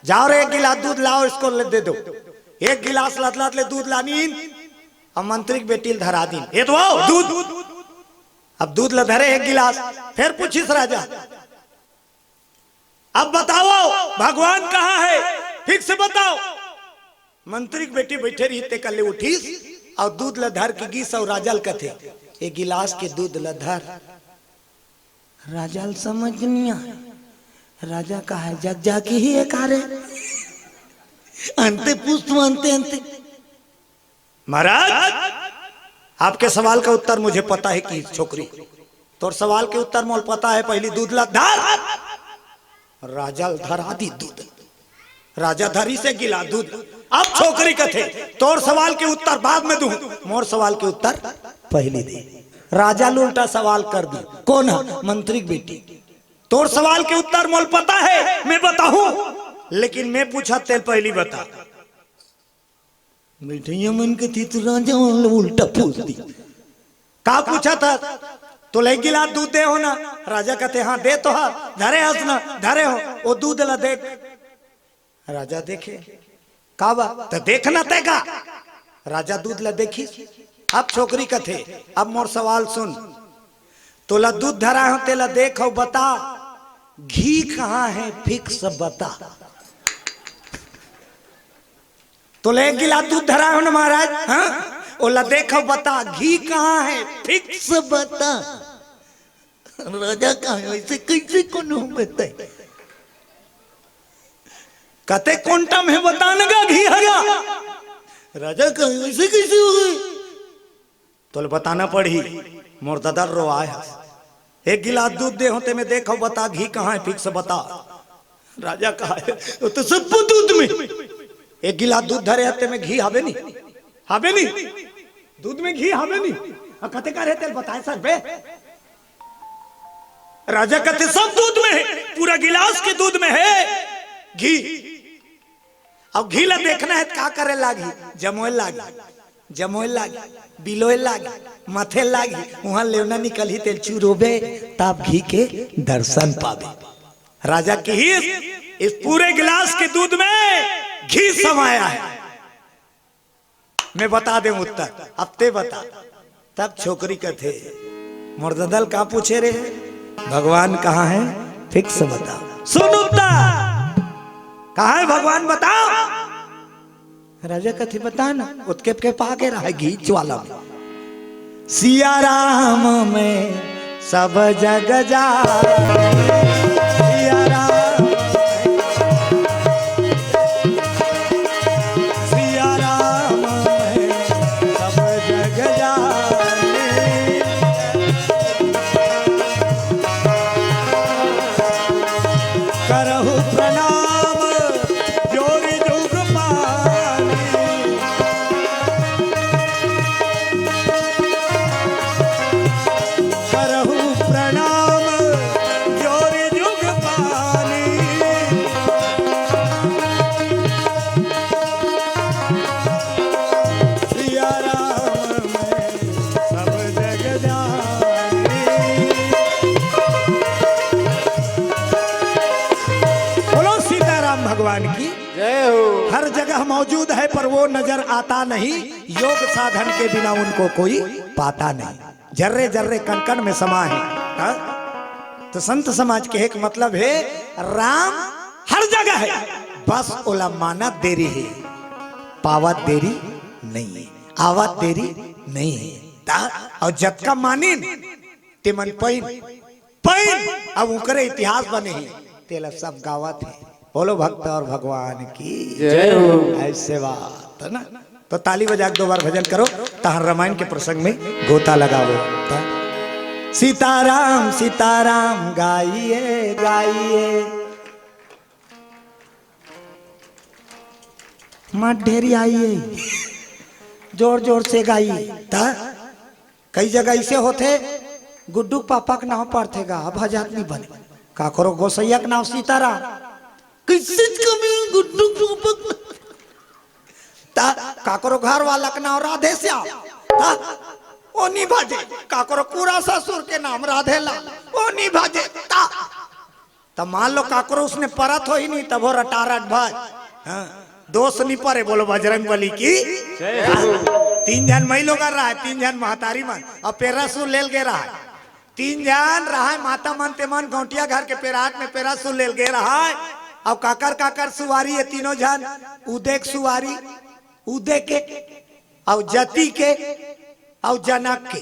जाओ रे, एक गिलास दूध लाओ, इसको ले दे दो।" एक गिलास लदलद ले दूध लानिन, अउ मंत्री के बेटी ल धरा दिन, "ए तो दूध।" अब दूध ल धरे एक गिलास, फेर पूछिस राजा, "अब बताओ, भगवान कहाँ हे? फिक्स बताओ।" मंत्री के बेटी बइठे रहिस, तेकर ले उठिस अउ दूध ल धर के गिस अउ राजा ल कथे, "ए गिलास के दूध ल धर।" राजा ल समझ नइ आय। राजा कहे, "जग जाके ही हे का रे?" अंते पूछ तू, अंते, अंते। "महाराज, आपके सवाल का उत्तर मुझे पता है कि छोकरी, तोर सवाल के उत्तर मोल पता है, पहिली दूध ला धर।" राजा ल धरा दिस दूध। राजा धरिस एक गिलास दूध। अब छोकरी कथे, "तोर सवाल के उत्तर बाद में दूं, मोर सवाल के उत्तर पहिली दे।" राजा ल उल्टा सवाल कर दिस, "कोन ह?" "मंत्री के बेटी।" "तोर सवाल के उत्तर मोल पता है, मैं बताहूं, लेकिन मैं पूछत तें ल पहिली बता।" मिठैया मन के तीत राजा वाला उल्टा पूछ दिस। "का पूछत हस? तोला एक गिलास दूध दे हों ना?" राजा कथे, "हाँ, दे तो हंव, धरे हस ना?" "धरे हों।" "ओ दूध ला देख।" राजा देखे, "का बा?" "त देख ना तें का।" राजा दूध ला देखिस। अब छोकरी कथे, "अब मोर सवाल सुन, तोला दूध धराए हों, तेला देख अउ बता, घी कहाँ हे, फिक्स बता।" "तोला एक गिलास दूध धराए हों ना महाराज, हाँ? ओला देख अउ बता, घी कहाँ हे, फिक्स बता।" राजा कहे, "अइसे कइसे कोनो बताही?" कते quantum हे बताना गा घी हगा। राजा कहे, "वैसे कैसे हो गए?" तोल बताना पड़ही, मोर ददा रोवाय हस। एक गिलास दूध दे हों, तेमे देखो, बता घी कहाँ हे, ठीक से बता। राजा कहा, "वो तो सब दूध में।" एक गिलास दूध धरे हे, तेमे घी हावे नी, हावे नी, दूध में घी हावे नी। अउ कते कर हे तेल बताए सर बे। राजा कथे, "सब दूध में हे, पूरा गिलास के दूध में हे घी।" अब घी ला देखना हे त का करे लागही? जमोए लागही, जमोए लागही, बिलोए लागही, मथे लागही, उहाँ लेवना निकलही, तेल चुरोबे, तब घी के दर्शन पाबे। राजा किहिस, "इस पूरे गिलास के दूध में घी समाया है।" मैं बता देंव उत्तर, अब ते बता। तब छोकरी कथे, "मोर ददा ल का पूछे रे? भगवान कहाँ हे? ठीक से बता।" सुन उत्तर, "कहाँ हे भगवान, बता।" राजा कथे, "बता ना।" ओतके के पाके रहय घीच वाला में, "सिया राम में सब जग जानी, सिया राम, सिया राम है सब जग जानी। करहु प्रणाम जोरि जुग पानी।" करहु प्रणाम जोरि जुग पानी। सिया राम मैं सब जग जानी। बोलो सीताराम भगवान की। जय हो। हर जगह मौजूद है, पर वो नजर आता नहीं। योग साधन के बिना उनको कोई पाता नहीं। जर्रे जर्रे कण कण में समा है। हाँ? तो संत समाज के एक मतलब हे, राम हर जगह हे, बस ओला मानत देरी हे, पावत देरी नहीं हे, आवत देरी नहीं हे। ता-, अउ जतका मानिन, ते मन पइन, पइन, अब उकरे इतिहास बने हे, तेला सब गावत हे। बोलो भक्त और भगवान की जय हो। ऐसे बात हे ना। तो ताली बजा के दो बार भजन करो, तहन रामायण के प्रसंग में गोता लगावो। त-, सीताराम सीताराम गाइए गाइए, मत ढेरी आइए, जोर जोर से गाइए। त कई जगह ऐसे होथे, गुड्डू के पापा के नाव पड़थे गा, अब भजन नहीं बने। काकरो गोसैया के नाव सीताराम, किसी कभी गुड्डू के पापा के, त काकरो घर वाला के नाव राधे श्याम, त ओ नहीं भजे। काकरो पूरा ससुर के नाम राधे लाल, ओ नहीं भजे। त त मान लो काकरो उसने परत होही नहीं, तभो रटारट भज। हाँ, दोष नहीं परे, बोलो बजरंग बली की। जय हो। तीन झन मई लोग रहय, तीन झन महतारी मन, अउ पेरा सुर लेल गे रहय। तीन झन रहय माता मन, ते मन गौंटिया घर के पेराट में पेरा सुर लेल गे रहय। अउ काकर काकर सुवारी, ये तीनों झन, उदय के सुवारी, उदय के, अउ जति के, अउ जनक के,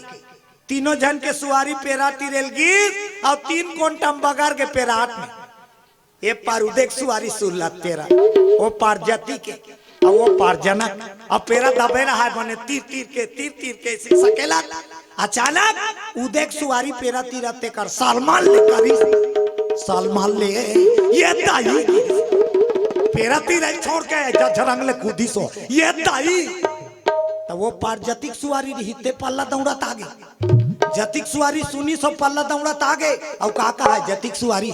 तीनों झन के सुवारी पेरा तीरेल गिस, अउ तीन quantum बगर के पेराट में। ए पार उदय के सुवारी सुरलत पेरा, ओ पार जति के, अउ ओ पार जनक। अब पेरा दबे रहय बने तीर तीर के, तीर तीर के, ऐसे सकेला। अचानक उदय के सुवारी पेरा तीरत तेकर सलमान ले करिस, सलमान ले, ये दाई, पेरा तीरे छोड़ के जझरंग ले कूदिस ओ, ये दाई। त ओ पार जति के सुवारी रहिस ते पल्ला दौड़त आगे। जति के सुवारी सुनिस ओ पल्ला दौड़त आगे। अउ का कहय जति के सुवारी?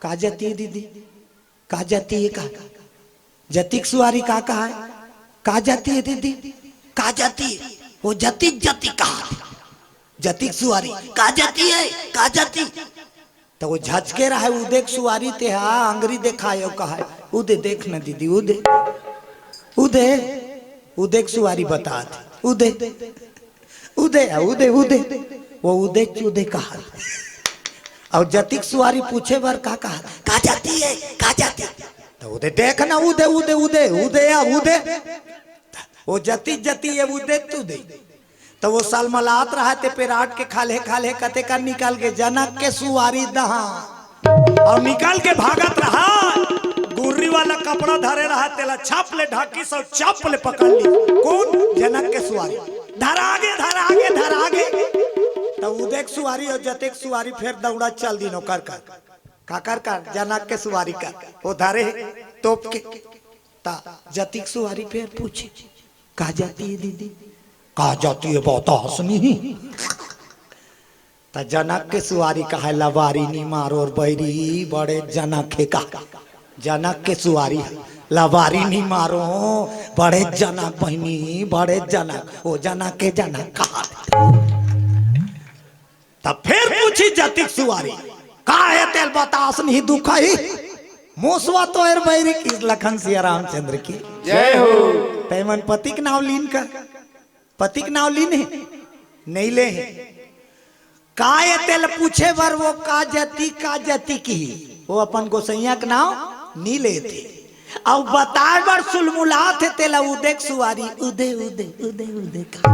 का जति हे दीदी? का जति हे का? जति के सुवारी का कहय? का जति हे दीदी? का जति हे? ओ जति, जति कहय। जति के सुवारी, का जति हे? का जति? त ओ झचके रहय उदय के सुवारी, तेहा अंगरी देखाय अउ कहय, "उदे देख न दीदी, उदे, उदे।" उदय के सुवारी बतात, "उदय, उदय, उदय, उदय।" ओ उदय चुदे कहय। अउ जति के सुवारी पूछे बर का कहय, "का जति हे? का जति?" त उदय, "देख न, उदय, उदय, उदय, उदय आ उदय।" ओ जति, जति हे, उदय तुदे। त ओ सलमलात रहय ते पेराट के खाल्हे खाल्हे कते कर निकल गे जनक के सुवारी दहा। अउ निकल के भागत रहय, गुर्री वाला कपड़ा धरे रहा, तेला छाप ले ढाकिस अउ चाप ले पकड़ ली। कोन? जनक के सुवारी। धरागे, धरागे, धरागे। त उदे के सुवारी अउ जते के सुवारी फेर दउड़ा चल दिन ओकर कर। काकर कर? जनक के सुवारी कर। ओ धरे हे तोप के। त जती के सुवारी फेर पूछे, "का जाति हे दीदी? का जाति हे बतास नहीं?" त जनक के सुवारी कहे, "लबारी नी मारों बइरी, बड़े जनक हे का।" जनक के सुवारी, "लबारी नी मारों, बड़े जनक बहिनी, बड़े जनक, ओ जनक के जनक कहा।" त फेर पूछी जती के सुवारी, "का हे तेला बतास नहीं दुखही? मुसवा तो एर बइरी।" किस लखन सिया रामचंद्र की जय हो। तैं मन पति के नाव लीन कर, पति के नाव लीन हे, नहीं ले हे। का हे तेला पूछे बर वो का जती, का जती किही? वो अपन गोसइया के नाव नी लेत हे। अउ बताए बर सुलमुलात हे तेला उदे के सुवारी, उदे, उदे, उदे, उदे का।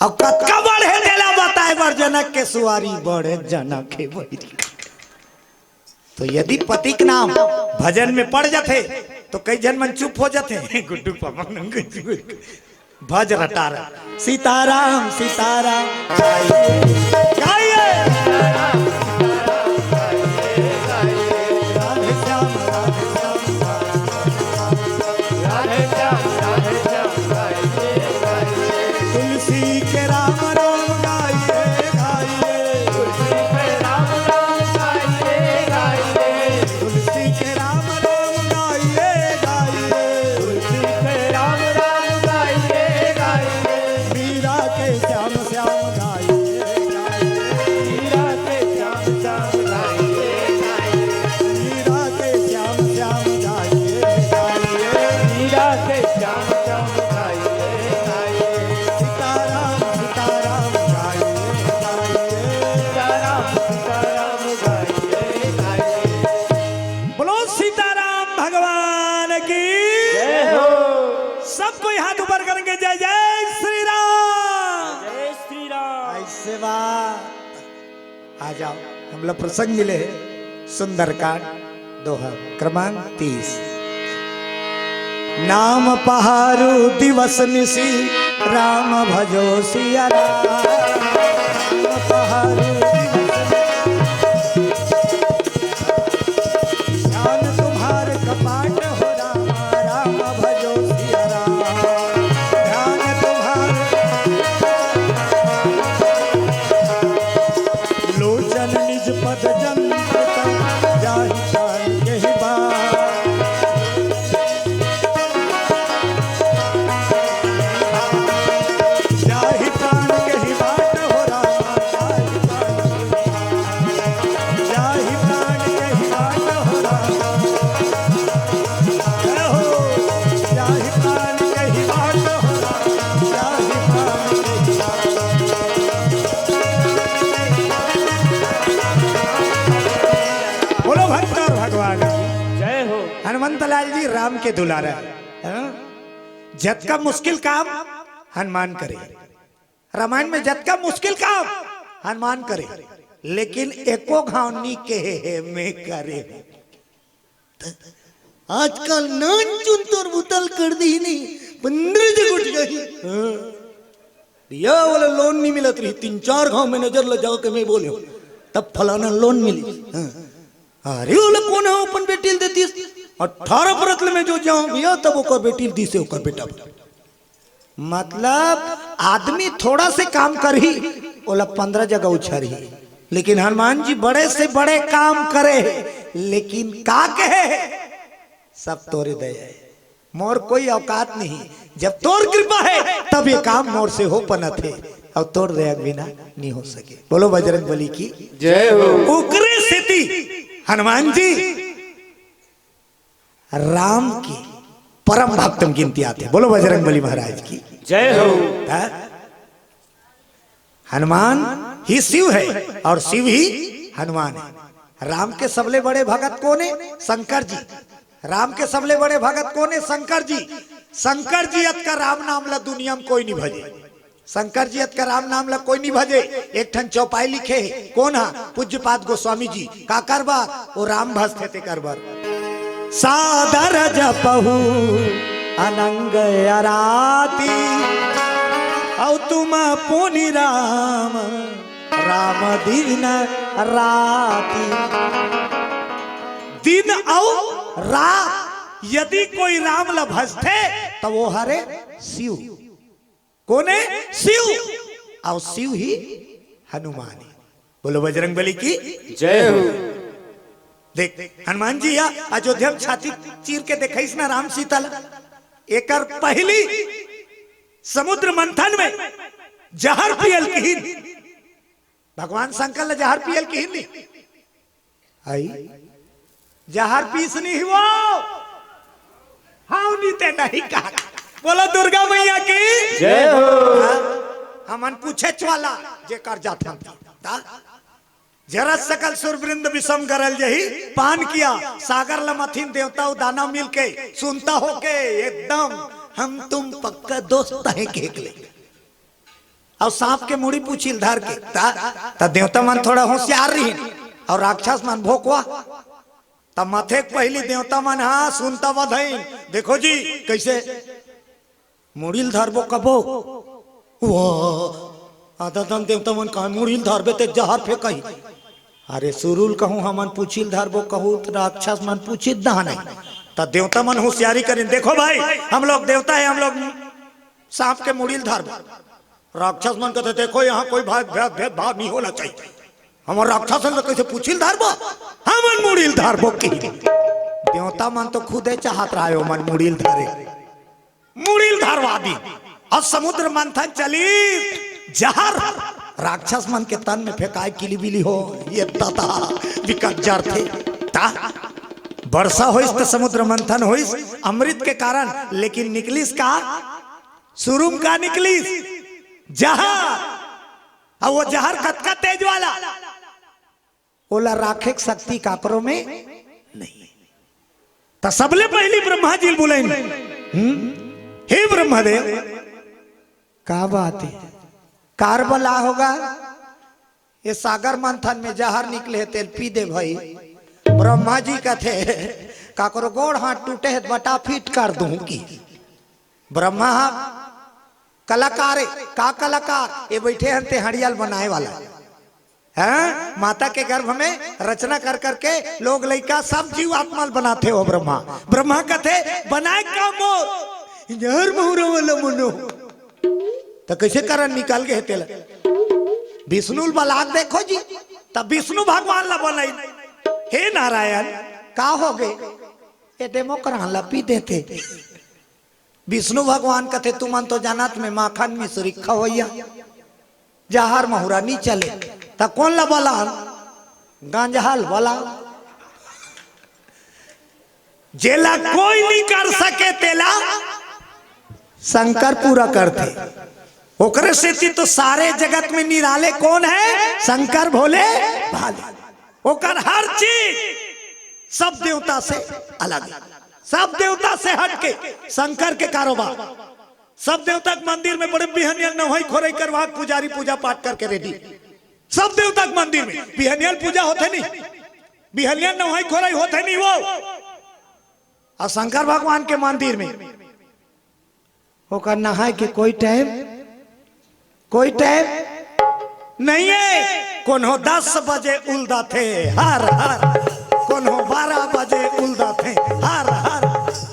अउ कतका बड़े तेला बताए बर जनक के सुवारी, बड़े जनक हे बइरी। तो यदि पति के नाम भजन में पड़ जाथे, तो कई झन मन चुप हो जाथे। गुड्डू पापा नंगे चुप। भज रटार। सीताराम, सीताराम। गाइए। राधे श्याम, राधे श्याम। तुलसी के राम राम गाइए, गाइए। तुलसी के राम राम गाइए, गाइए। तुलसी के राम राम गाइए, गाइए। तुलसी के राम राम गाइए, गाइए। मीरा के श्याम श्याम गाइए, गाइए। मीरा के श्याम श्याम गाइए, गाइए। मीरा के श्याम श्याम गाइए, गाइए। मीरा के श्याम श्याम गाइए, गाइए। सीताराम, सीताराम गाइए, गाइए। सीताराम, सीताराम गाइए, गाइए। बोलो सीताराम भगवान की। जय हो। सब कोई हाथ ऊपर करेंगे, जय जय श्री राम। जय श्री राम। ऐसे बात। आ जाओ, हमला प्रसंग मिले हे सुंदरकांड दोहा क्रमांक तीस। नाम पहारु दिवस निशि राम भजो सिया राम। नाम पहारु दिवस निशि ध्यान तुम्हार कपाट हो रामा, राम भजो सिया राम। ध्यान तुम्हार लोचन निज पद जंत तन, जाहि काल केहि बात। जाहि काल केहि बाट हो रामा, जाहि काल केहि बात। जाहि काल केहि बाट हो रामा। जय हो। जाहि काल केहि बाट हो रामा, जाहि काल केहि बाट। बोलो भक्तर भगवान की। जय हो। हनुमंत लाल जी राम के दुलारा, हाँ? जतका मुश्किल काम हनुमान करे। रामायण में जतका मुश्किल काम हनुमान करे, लेकिन एको घाव नी कहे हे मैं करे हूँ। आजकल नानचुन तोर बुता ल कर दिही नहीं, पंद्रह जगह उठ जाही। हाँ। भैया, ओला लोन नहीं मिलत रही, तीन चार घाव मैनेजर ल जाके मैं बोले हूँ, तब फलाना लोन मिली। हाँ। अरे, ओला कोन हे अपन बेटी ल देतिस? अठारह बरस ले मैं जो जाऊँ भैया, तब ओकर बेटी ल दिसे ओकर बेटा। मतलब, आदमी थोड़ा से काम करही, ओला पंद्रह जगह उछरही। लेकिन हनुमान जी बड़े से बड़े काम करे हे, लेकिन का कहे हे? सब तोरे दया हे, मोर कोई औकात नहीं। जब तोर कृपा हे, तब ये काम मोर से हो पनत हे, अउ तोर दया के बिना नहीं हो सके। बोलो बजरंग बली की जय हो। ओकरे सेती हनुमान जी राम के परम भक्त म गिनती आथे। बोलो बजरंग बली महाराज की जय हो। हाँ? हनुमान ही शिव हे अउ शिव ही हनुमान हे। राम के सबले बड़े भगत कोन हे? शंकर जी। राम के सबले बड़े भगत कोन हे? शंकर जी। शंकर जी अतका राम नाम ला दुनिया म कोई नहीं भजे। शंकर जी अतका राम नाम ला कोई नहीं भजे। एक ठन चौपाई लिखे हे। कोन हा? पूज्यपाद गोस्वामी जी। काकर बर? ओ राम भजथे तेकर बर। सादर जपहु अनंग अराती, अउ तुम पुनि राम, राम दिन राती। दिन अउ रात यदि कोई राम ल भजथे, त वो हरे शिव। कोने? शिव। अउ शिव ही हनुमान हे। बोलो बजरंग बली की। जय हो। देख, हनुमान जी या अयोध्या में छाती चीर के देखइस ना राम सीता ला। एकर पहली समुद्र मंथन में जहर पियल किहिन। भगवान शंकर ला जहर पियल किहिन नी। आई, जहर पीस नी ही वो। हाँ, नी ते नहीं कहा। बोलो दुर्गा मैया की। जय हो। हाँ, हमन पूछे वाला जेकर जात हम ता। जरत सकल सुरवृंद विषम गरल जही, पान किया सागर ल मथिन देवता अउ दानव मिलके, सुनता होके एकदम हम तुम पक्का दोस्त हैं केहक ले। अउ सांप के मुड़ी पूछी ल धर के, ता, ता देवता मन थोड़ा होशियार रहिन, अउ राक्षस मन भोकवा। त मथे के पहिली देवता मन हा सुनता बधइन, देखो जी, कइसे मुड़ी ल धरबो कबो। वाह, आधा दन देवता मन कहा मुड़ी ल धरबे ते जहर फेंकही। अरे सुरू ल कहूँ हमन पूछी ल धरबो कहूँ त राक्षस मन पूछी दहा नहीं। त देवता मन होशियारी करिन, देखो भाई, हम लोग देवता है, हम लोग सांप के मुड़ी ल धरबो। राक्षस मन कहते, देखो यहाँ कोई भाई भेद, भेदभाव नहीं होना चाहिए। हमर राक्षस ल कइसे पूछी ल धरबो, हमन मुड़ी ल धरबो की। देवता मन तो खुदे चाहत रहे ओमन मुड़ी ल धरे, मुड़ी ल धरवा दी। अउ समुद्र मंथन चली, जहर राक्षस मन के तन में फेंकाय किलीबिली हो, ये तता विकट जरथे। ता वर्षा होइस त समुद्र मंथन होइस अमृत के कारण, लेकिन निकलिस का? सुरू म का निकलिस? जहर। अउ वो जहर कतका तेज वाला, ओला राखे के शक्ति काकरो में नहीं। त सबले पहिली ब्रह्मा जी ल बुलाइन, हम्म? हे ब्रह्मदेव, का बात हे? कार बला होगा, ये सागर मंथन में जहर निकले हे, तेल पी दे भाई। ब्रह्मा जी कथे, काकरो गोड़ हाथ टूटे हे त बटा फीट कर दूं की। ब्रह्मा हा कलाकार हे, का कलाकार? ये बइठे हन ते हड़ियाल बनाए वाला। हैं? माता के गर्भ में रचना कर करके लोग लइका सब जीव आत्मा ल बनाथे हो ब्रह्मा। ब्रह्मा कथे, बनाए का मोर? जहर महुरा वाला मनो। त कइसे करन निकल गे हे तेला? विष्णु ल बला के देखो जी, त विष्णु भगवान ला बनाइन। हे नारायण, का होगे? ए डेमोकरान ला पी देते। विष्णु भगवान कथे, तुमन तो जानत में माखन मिश्री खवैया, जहर महुरा नी चले, त कोन ला बलान? गंजहा ल बला। जेला कोई नी कर सके, तेला शंकर पूरा करथे। ओकरे सेती तो सारे जगत में निराले कोन हे? शंकर भोले भाले। ओकर हर चीज सब देवता से अलग हे, सब देवता से हट के शंकर के कारोबार। सब देवता के मंदिर में बड़े बिहनिया नवई खोरई करवा के पुजारी पूजा पाठ करके रेडी। सब देवता के मंदिर में बिहनिया पूजा होथे नी, बिहनिया नवई खोरई होथे नी वो। अउ शंकर भगवान के मंदिर में ओकर नहाय के कोई टाइम, कोई टाइम नहीं हे। कोनो दस बजे उलदाथे, हर हर। कोनो बारह बजे उलदाथे, हर हर।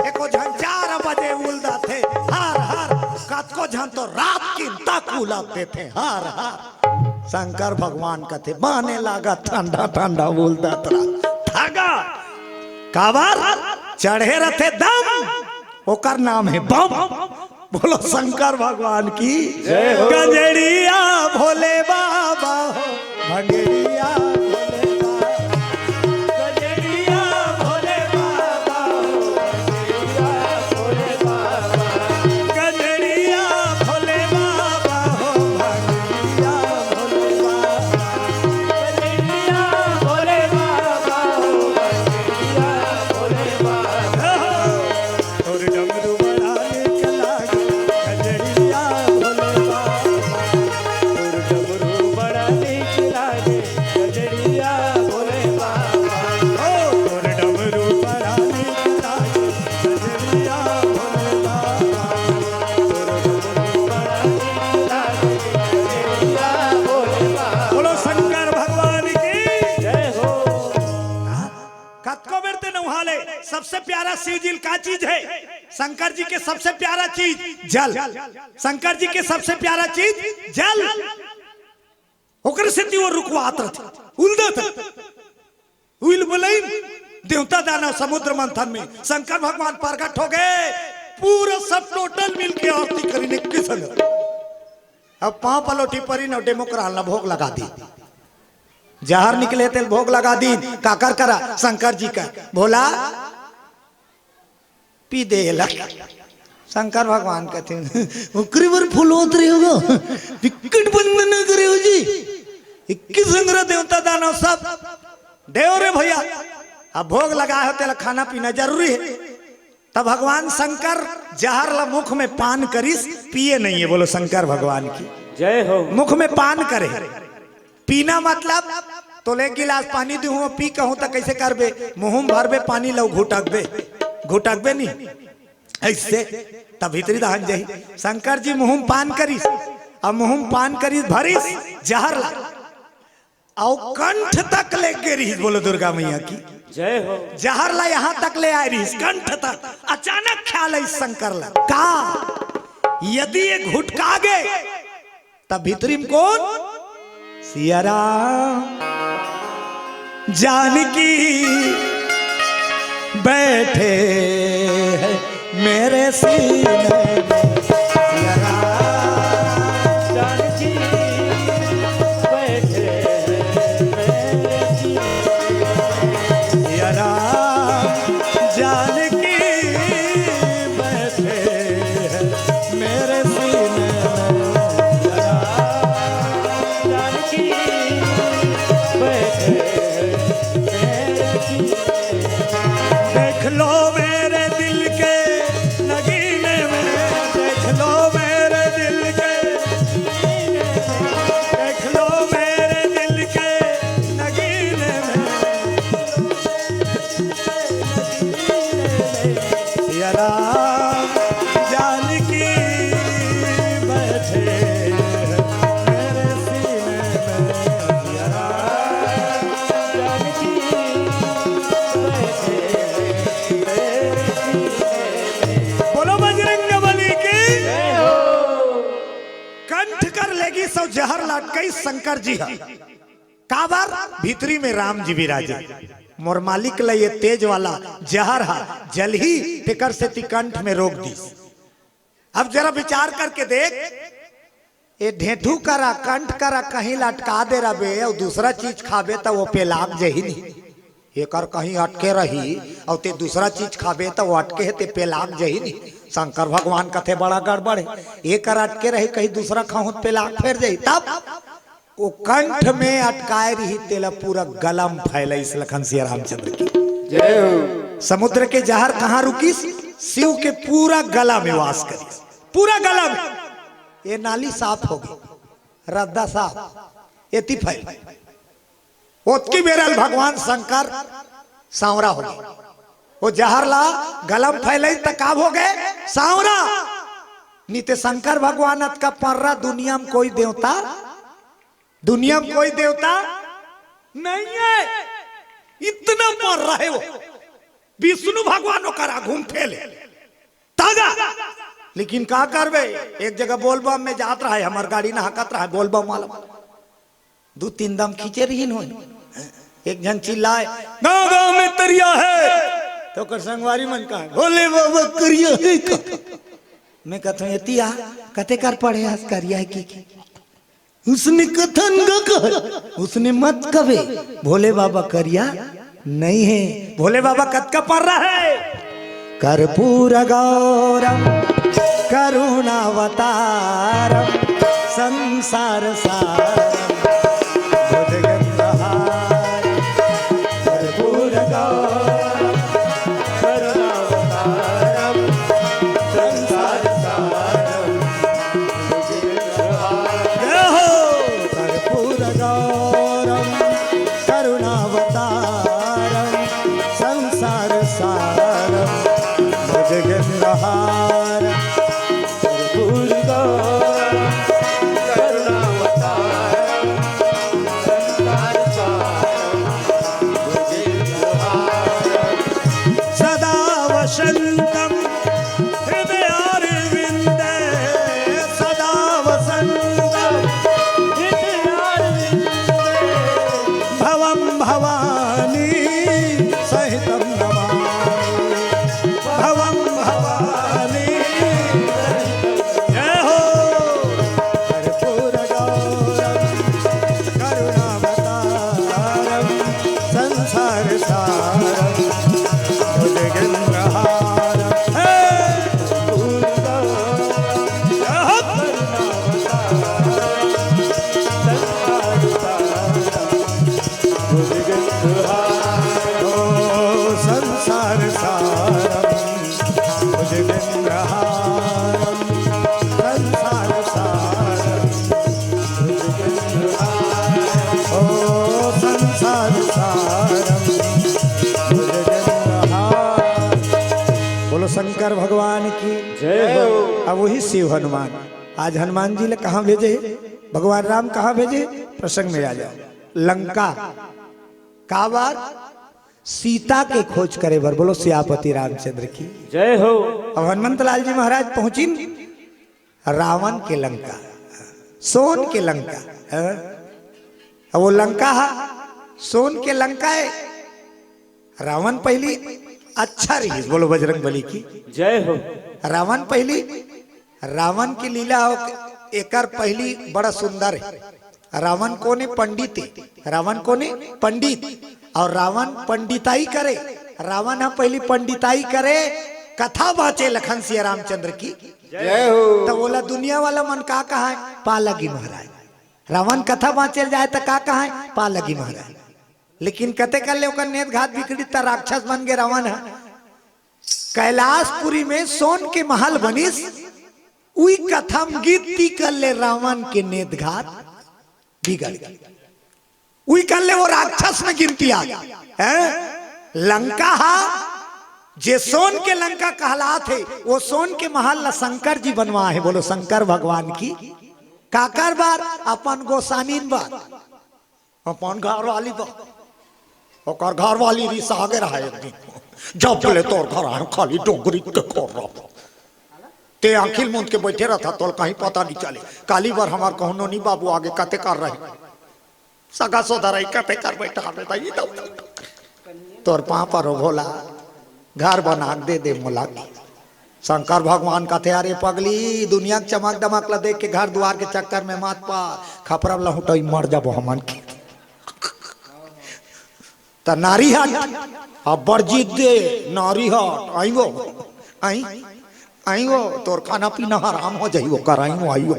एको झन चार बजे उलदाथे, हर हर। कतको झन तो रात किन तक उलद देथे, हर हर। शंकर भगवान कथे, बने लागा ठंडा ठंडा उलदत रहा। धागा काबर चढ़े रथे दम, ओकर नाम हे बम। बोलो शंकर भगवान की जय हो। गंजड़िया भोले बाबा हो, भंगड़िया भोले बाबा। गंजड़िया भोले बाबा हो, भंगड़िया भोले बाबा। गंजड़िया भोले बाबा हो, भंगड़िया भोले बाबा। गंजड़िया भोले बाबा हो, भंगड़िया भोले बाबा। तोर डमरू बड़ा नीक लागे, गंजड़िया भोले बाबा। प्यारा शिव जी का चीज है? शंकर जी के सबसे प्यारा चीज जल। शंकर जी के सबसे प्यारा चीज जल। ओकर सेती वो रुकवात रथे, उलदत रथे। उइल बलइन, देवता दानव समुद्र मंथन में शंकर भगवान प्रगट हो गए। पूरा सब टोटल मिलके आरती करिन इक्कीस संग। अब पांव पलोटी परिन अउ डेमोकराल ला भोग लगा दीन। जहर निकले तेला भोग लगा दीन। काकर करा? शंकर जी का। भोला पी दे एला। शंकर भगवान कथे, "ओकरे बर फुलोत रहे हो, बिकट वंदना करे हो जी।" इक्कीस संग देवता दानव सब देव रे भैया, अब भोग लगाए हो तेला खाना पीना जरूरी है। तब भगवान शंकर जहर ला मुख में पान करिस, पिए नहीं है। बोलो शंकर भगवान की। जय हो। मुख में पान करे। पीना मतलब तोला एक गिलास पानी दूहूं, पी कहूं त कइसे करबे? मुंह में भरबे पानी ल घुटकबे, घुटकबे नहीं अइसे, त भीतरी दहन जाही। शंकर जी मुंह में पान करिस, अब मुंह में पान करिस, भरिस जहर ला, अउ कंठ तक ले गे रिहिस। बोलो दुर्गा मैया की। जय हो। जहर ला यहां तक ले आए रिहिस, कंठ तक। अचानक ख्याल आइस शंकर ला, का यदि ये घुटका गे, तब भीतरी में कौन? सिया राम जानकी बैठे हैं मेरे सीने में। सिया राम जानकी बैठे हैं मेरे सीने में। सिया राम जानकी बैठे हैं मेरे सीने में। सिया राम जानकी बैठे हैं मेरे सीने में। देख लो मेरे दिल के नगीने में, देख लो मेरे दिल के, देख लो मेरे दिल के नगीने में। सिया राम जानकी बैठे मेरे सीने में। सिया राम जानकी बैठे मेरे सीने में। बोलो बजरंग बली की। जय हो। कंठ कर लेगी सो जहर लटकई शंकर जी हा। काबर? भीतरी में राम जी विराजे। मोर मालिक ल ये तेज वाला जहर हा जलही, तेकर सेती कंठ में रोक दीस। अब जरा विचार करके देख, ये ढेंठू करा, कंठ करा कहीं लटका दे रबे अउ दूसरा चीज खाबे त वो पेलाक जही नहीं। एकर कहीं अटके रही अउ ते दूसरा चीज खाबे त वो अटके हे, ते पेलाक जही नहीं। शंकर भगवान कथे बड़ा गड़बड़ है, एकर अटके रही कहीं दूसरा खाहूं त पेलाक फेर जही। तब वो कंठ में अटकाए रही तेला पूरा गला में फैलाइस। लखन सिया रामचंद्र की। जय हो। समुद्र के जहर कहाँ रुकिस? शिव के पूरा गला में वास करिस, पूरा गला में। ये नाली साफ हो गई, रद्दा साफ, एती फैल। ओतकी बेरल भगवान शंकर सांवरा हो गए। वो जहर ला गला में फैलई त का हो गए? सांवरा। नी ते शंकर भगवान अतका पर्रा दुनिया में कोई देवता, दुनिया में कोई देवता नहीं है, इतना पर्रा है वो। विष्णु भगवान ओकर आगू में फेले। ताजा। लेकिन का करबे, एक जगह बोलबम में जात रहा है, हमार गाड़ी नहकत रहा है बोलबम वाला, दू तीन दम खींचे रहिन होई। एक झन चिल्लाए, "गांव गांव में तरिया है।" तो ओकर संगवारी मन कहा, "भोले बाबा करिया है का?" मैं कहता हूँ, "एतिया कते कर पढ़े हस करिया है की, की?" उसने कथन ग कह, उसने मत कवे, भोले बाबा करिया नहीं है। भोले बाबा कतका पर्रा है। कर्पूर गौरम करुणावतारम संसार सारम भुजगेंद्रहारम। कर्पूर गौरम करुणावतारम संसार सारम। जय हो। कर्पूर गौरम करुणावतारम संसार सारम भुजगेंद्रहारम। कर्पूर गौरम करुणावतारम भगवान की। जय हो। अब वही शिव हनुमान, आज हनुमान जी ले कहाँ भेजे हे, भगवान राम कहाँ भेजे हे, प्रसंग में आ जाओ। लंका। काबर? सीता के खोज करे बर। बोलो सियापति रामचंद्र की। जय हो। अब हनुमंत लाल जी महाराज पहुंचिन रावण के लंका, सोन के लंका। हाँ? अब वो लंका हा, सोन के लंका हे। रावण पहली अच्छा रहिस, बोलो बजरंग बली की। जय हो। रावण पहली, रावण की लीला हो, एकर पहली बड़ा सुंदर हे। रावण कोने? पंडित हे। रावण कोने? पंडित। और रावण पंडिताई करे, रावण ह पहली पंडिताई करे, कथा बाँचे लखन सिया रामचंद्र की। जय हो। त ओला दुनिया वाला मन का कहा हे? पा लगी महाराज। रावण कथा बाँचे ल जाए त का कहा हे? पा लगी महाराज। लेकिन कते कर ले ओकर नेत घात बिगड़ी त राक्षस बन गे रावण ह। कैलाशपुरी में सोन के महल बनिस, उई कथा म गिनती कर ले रावण के नेत घात बिगड़ गे। उई कर ले वो राक्षस में गिनती आ गे। हैं? लंका हा, जे सोन के लंका कहलात हे, वो सोन के महल ला शंकर जी बनवा हे। बोलो शंकर भगवान की। काकर बर? अपन गोसानिन बर, अपन घरवाली बर। ओकर घरवाली रिसा गे रहा एक दिन, जब ले तोर घर आए खाली डोंगरी के कर रहा। ते आँखी ल मूंद के बैठे रहता, तोल कहीं पता नहीं चले। काली बर हमार कहूँ नोनी बाबू आगे कते कर रहे, सगा सोदर आई कते कर बैठा हवे दाई, तब तोर पाँव परो भोला, घर बना के दे दे मोला। शंकर भगवान कथे, "अरे पगली, दुनिया के चमक दमक ला देख के घर दुआर के चक्कर में मत पड़, खपरा लहुटई मर जाबो हमन के।" त नारी हट, अब्बड़ जिद दे, नारी हट, आई वो, आई, आई वो, तोर खाना पीना हराम हो जाई, वो कराई वो, आई वो।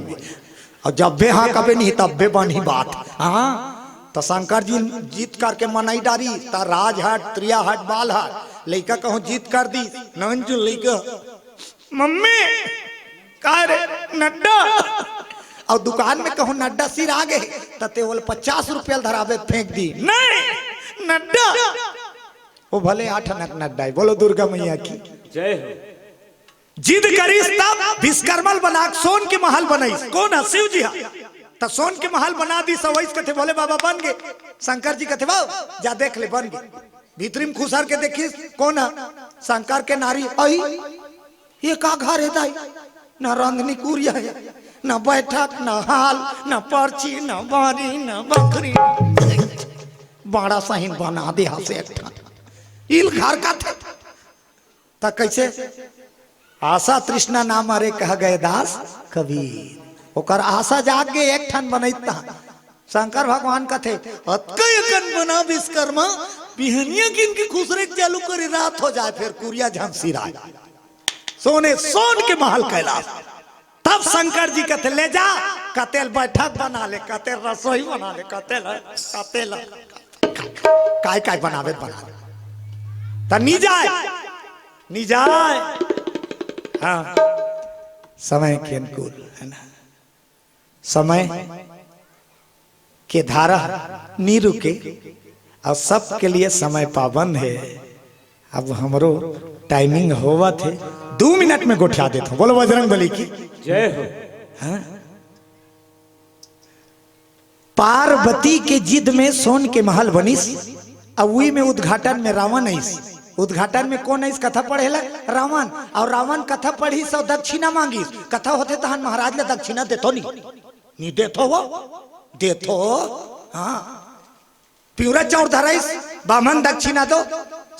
और जब बे हाँ कबे नहीं, तब बे बनही बात। हाँ, त शंकर जी जिद करके मनई डारी, त राज हट, त्रिया हट, बाल हट, लइका कहूँ जिद कर दी, नंजू लइका, "मम्मी, का रे, नड्डा?" और दुकान में कहूँ नड्डा सिरा गे, त ते ओला पचास रुपया ल धराबे फेंक दी, "नहीं, नड्डा।" वो भले आठ आना के नड्डा हे। बोलो दुर्गा मैया की। जय हो। जिद करिस तब विश्वकर्मा ल बना के सोन के महल बनाइस। कोन ह? शिव जी ह। त सोन के महल बना दिस, अउ अइस कथे, "भोले बाबा बन गे।" शंकर जी कथे, "बाबू, जा देख ले, बन गे।" भीतरी में खुसर के देखिस, कोन ह? शंकर के नारी। "अई, ये का घर हे दाई? ना रंधनी कुरिया हे, ना बैठक, ना हाल, ना परछी, ना बारी, ना बखरी। बड़ा सहीन बना दे हस एक ठन। इल घर कथे।" त कइसे? "आशा तृष्णा ना मरे कह गए दास कबीर।" ओकर आशा जाग गे, एक ठन बनई त। शंकर भगवान कथे, "अतका अकन बना विश्वकर्मा, बिहनिया किन के खुसरे के चालू करे, रात हो जाए, फेर कुरिया झन सिराए।" सोने सोन के महल कैलाश। तब शंकर जी कथे, "ले जा, कते ल बैठक बना ले, कते ल रसोई बना ले, कते ल, कते ल, काय काय बनावे बना ले।" त नी जाए, नी जाए। हाँ, समय के अनुकूल हे ना, समय के धारा नी रुके, अउ सबके लिए समय पाबंद हे। अब हमरो timing होवत हे, दू मिनट में गोठिया देथों। बोलो बजरंग बली की। जय हो। हाँ? पार्वती के जिद में सोन के महल बनिस, अउ उही में उद्घाटन में रावण अइस। उद्घाटन में कोन अइस? कथा पढ़े ला रावण। अउ रावण कथा पढ़िस अउ दक्षिणा मांगिस। कथा होथे तहन महाराज ला दक्षिणा देथो नी? नी देथो वो? देथो। हाँ। पिंवरा चाउर धराइस, बाम्हन दक्षिणा दो।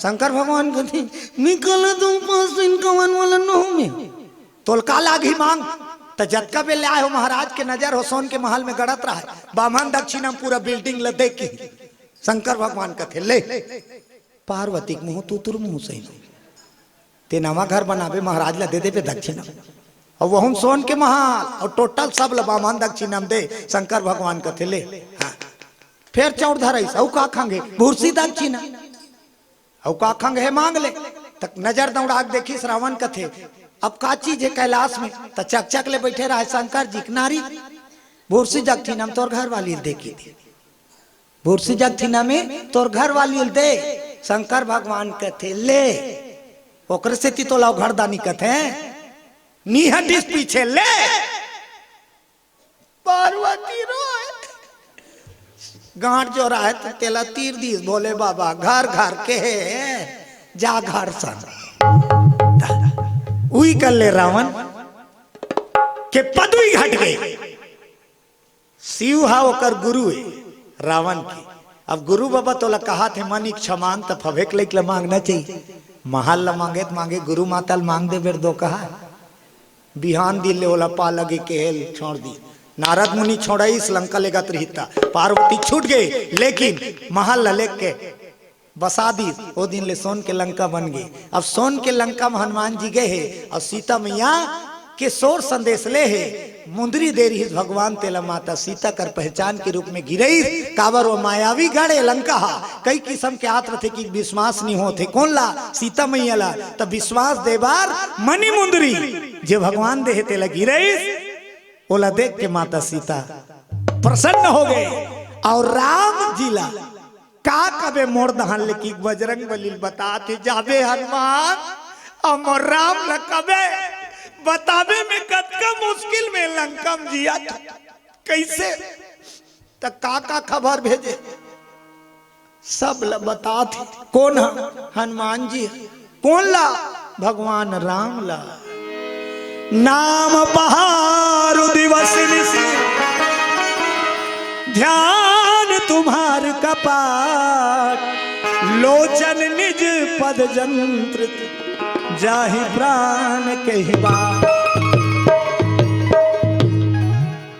शंकर भगवान कथे, "मी कला तो उपास इन कवन वाला नहूँ में। तोल का लागही मांग।" त जतका बेर ले आए हो महाराज के नजर हो सोन के महल में गड़त रहा हे, बाम्हन दक्षिणा में पूरा building ल देख के। शंकर भगवान कथे, "ले, पार्वती के मुँह तुतुर मुँह सही।" ते नवा घर बनाबे, महाराज ला दे देबे दक्षिणा। अउ वहू म सोन के महल, अउ total सब ला बाम्हन दक्षिणा म दे। शंकर भगवान कथे, "ले।" हाँ। फेर चाउर धराइस, "अउ का खांगे?" "भूरसी दक्षिणा।" "अउ का खांगे हे, मांग ले।" त नजर दौड़ा के देखिस रावण कथे, "अब का चीज हे कैलाश में?" त चकचक ले बइठे रहे शंकर जी के नारी, "भूरसी दक्षिणा म तोर घरवाली ल दे के दे।" भूरसी दक्षिणा में तोर घरवाली ल दे। शंकर भगवान कथे, "ले।" ओकरे सेती तोला घरदानी कथे। नी हटिस पीछे ले। पार्वती रोए। गांठ जोराए त तेला तीर दीस भोले बाबा, घर घर के हे, जा घर सन। उही कर ले रावण के पदवी घट गई। शिव हा ओकर गुरु हे रावण के। अब गुरु बाबा तोला कहाथे, मन इच्छा मांग, त फभेक लइक ल मांगना चाहिए। महल ल मांगे त मांगे, गुरु माता ल मांग दे बेर दो कहा। बिहान दिन ले ओला पा लगे केहेल छोड़ दी। नारद मुनि छोड़ाइस, लंका लेगत रहिता। पार्वती छूट गई, लेकिन महल ल लेके बसा दी। ओ दिन ले सोन के लंका बन गई। अब सोन के लंका में हनुमान जी गए हे और सीता मैया के सोर संदेश ले हे। मुंदरी दे रहिस भगवान तेला माता सीता कर पहचान के रूप में गिरइस। काबर वो मायावी गढ़ ए लंका हा, कई किस्म के आत रथे कि विश्वास नहीं होथे। कौन ला? सीता मैया ला। त विश्वास दे बार मनी मुंदरी जे भगवान दे हे तेला गिरइस। ओला देख के माता सीता प्रसन्न हो गए और राम जी ला का कबे मोर दहन ले कि बजरंग बली ल बतात हे, जाबे हनुमान, अब मोर राम ल कबे बताबे में कतका मुश्किल में लंका म जियत, कइसे त का का खबर भेजे, सब ल बतात हे। कौन ह? हनुमान जी ह। कौन ला? भगवान राम ला। नाम पहारु दिवस निशि, ध्यान तुम्हार कपाट। लोचन निज पद जंत्र, जाहि प्राण कहि बाट।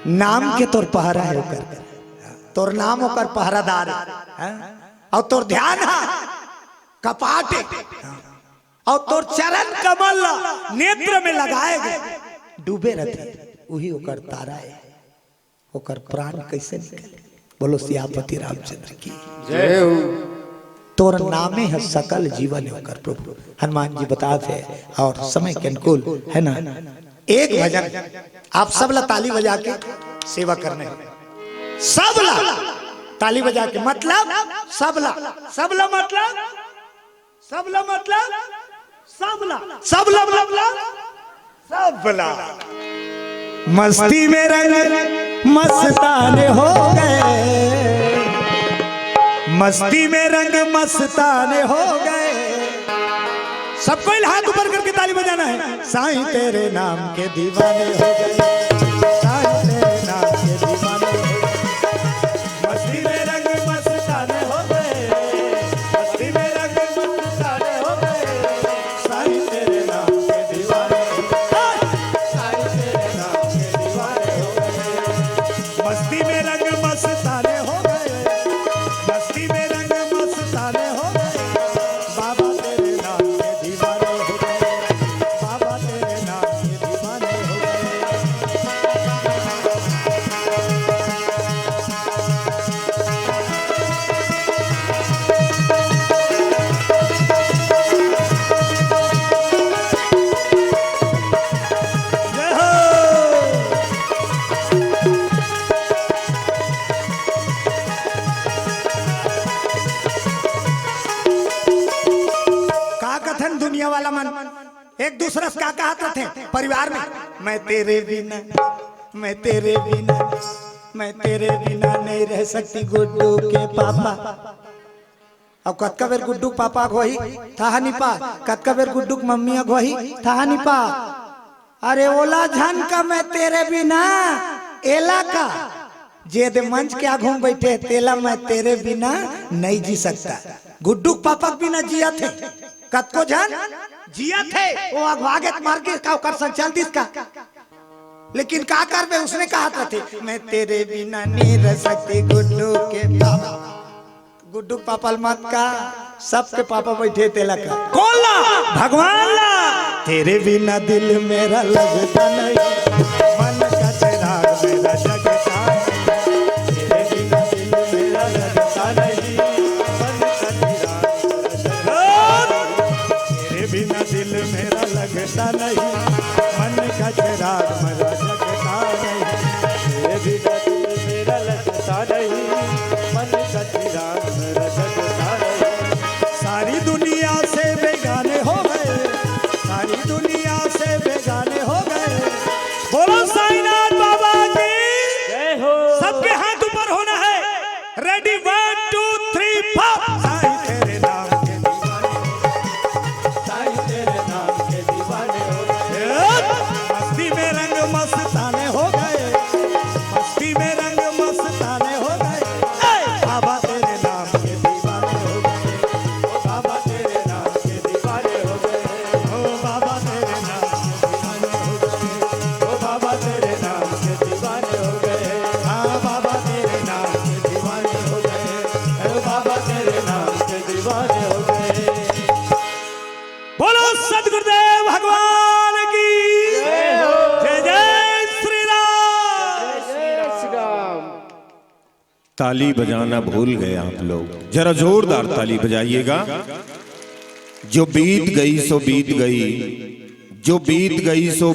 नाम के तोर पहरा हे ओकर, तोर नाम ओकर पहरादार हे, हैं? अउ तोर ध्यान ह कपाट हे। अउ तोर चरण कमल ला नेत्र में लगाए गए, डूबे रथे, उही ओकर तारा हे। ओकर प्राण कइसे निकले? बोलो सियापति रामचंद्र की। जय हो। तोर नामे ह सकल जीवन हे ओकर प्रभु। हनुमान जी बतात हे अउ समय के अनुकूल हे ना। एक भजन आप सब ला ताली बजा के सेवा करने हे। सब ला ताली बजा के, मतलब सब ला, सब ला मतलब, सब ला मतलब, सब ला, सब ला मतलब, सब ला। मस्ती में रंग मस्ताने हो गए, मस्ती में रंग मस्ताने हो गए। सबको हाथ ऊपर करके ताली बजाना हे। साईं तेरे नाम के दीवाने हो गए, साईं तेरे नाम के दीवाने हो गए। मस्ती में रंग मस्ताने हो गए, मस्ती में रंग मस्ताने हो गए। साईं तेरे नाम के दीवाने हो गए, साईं तेरे नाम के दीवाने हो गए। मस्ती में रंग मस्ताने हो गए, मस्ती में रंग मस्ताने हो गए। बाबा तेरे नाम के दीवाने हो गए, बाबा तेरे नाम के दीवाने हो गए। जय हो। का कथन दुनिया वाला मन एक दूसरा से का कहत रथे परिवार में, "मैं तेरे बिना, मैं तेरे बिना, मैं तेरे बिना नहीं रह सकती गुड्डू के पापा।" अब कतका बेर गुड्डू के पापा अगुवाही थाह नी पा, कतका बेर गुड्डू के मम्मी अगुवाही थाह नी पा। अरे ओला झन का मैं तेरे बिना, एला का, जे दे मंच के आगू में बैठे तेला मैं तेरे बिना नहीं जी सकता। गुड्डू के पापा के बिना जियत हे, कतको झन जियत हे, वो अगुवा गे त मर गे का, ओकर संग चल दिस का। लेकिन का करबे, उसने कहा था थे, "मैं तेरे बिना नहीं रह सकती गुड्डू के पापा।" गुड्डू के पापा ल मत का, सबके पापा बैठे तेला का। कौन ला? भगवान ला। तेरे बिना दिल मेरा लगता नहीं, मन का चिराग मेरा जगता नहीं। तेरे बिना दिल मेरा लगता नहीं, मन का चिराग मेरा जगता नहीं। तेरे बिना दिल मेरा लगता नहीं, मन का चिराग मेरा जगता नहीं। तेरे बिना दिल मेरा लगता नहीं, मन का चिराग मेरा जगता नहीं। सारी दुनिया से बेगाने हो गए, Ready, one, two, three, four. Sai तेरे नाम के दीवाने हो गए। साईं तेरे नाम के दीवाने हो गए। मस्ती में रंग मस्ताने हो गए। मस्ती में रंग मस्ताने हो गए। बाबा तेरे नाम के दीवाने हो गए। बाबा तेरे नाम के दीवाने हो गए। ओ बाबा तेरे नाम के दीवाने हो गए। ओ बाबा तेरे नाम के दीवाने हो गए। हाँ, बाबा तेरे नाम के दीवाने हो गए। ओ बाबा तेरे नाम के दीवाने हो गए। बोलो सतगुरुदेव भगवान की। जय जय श्री राम। ताली बजाना भूल गए आप लोग, जरा जोरदार ताली बजाइएगा। जो बीत गई सो बीत गई, जो बीत गई सो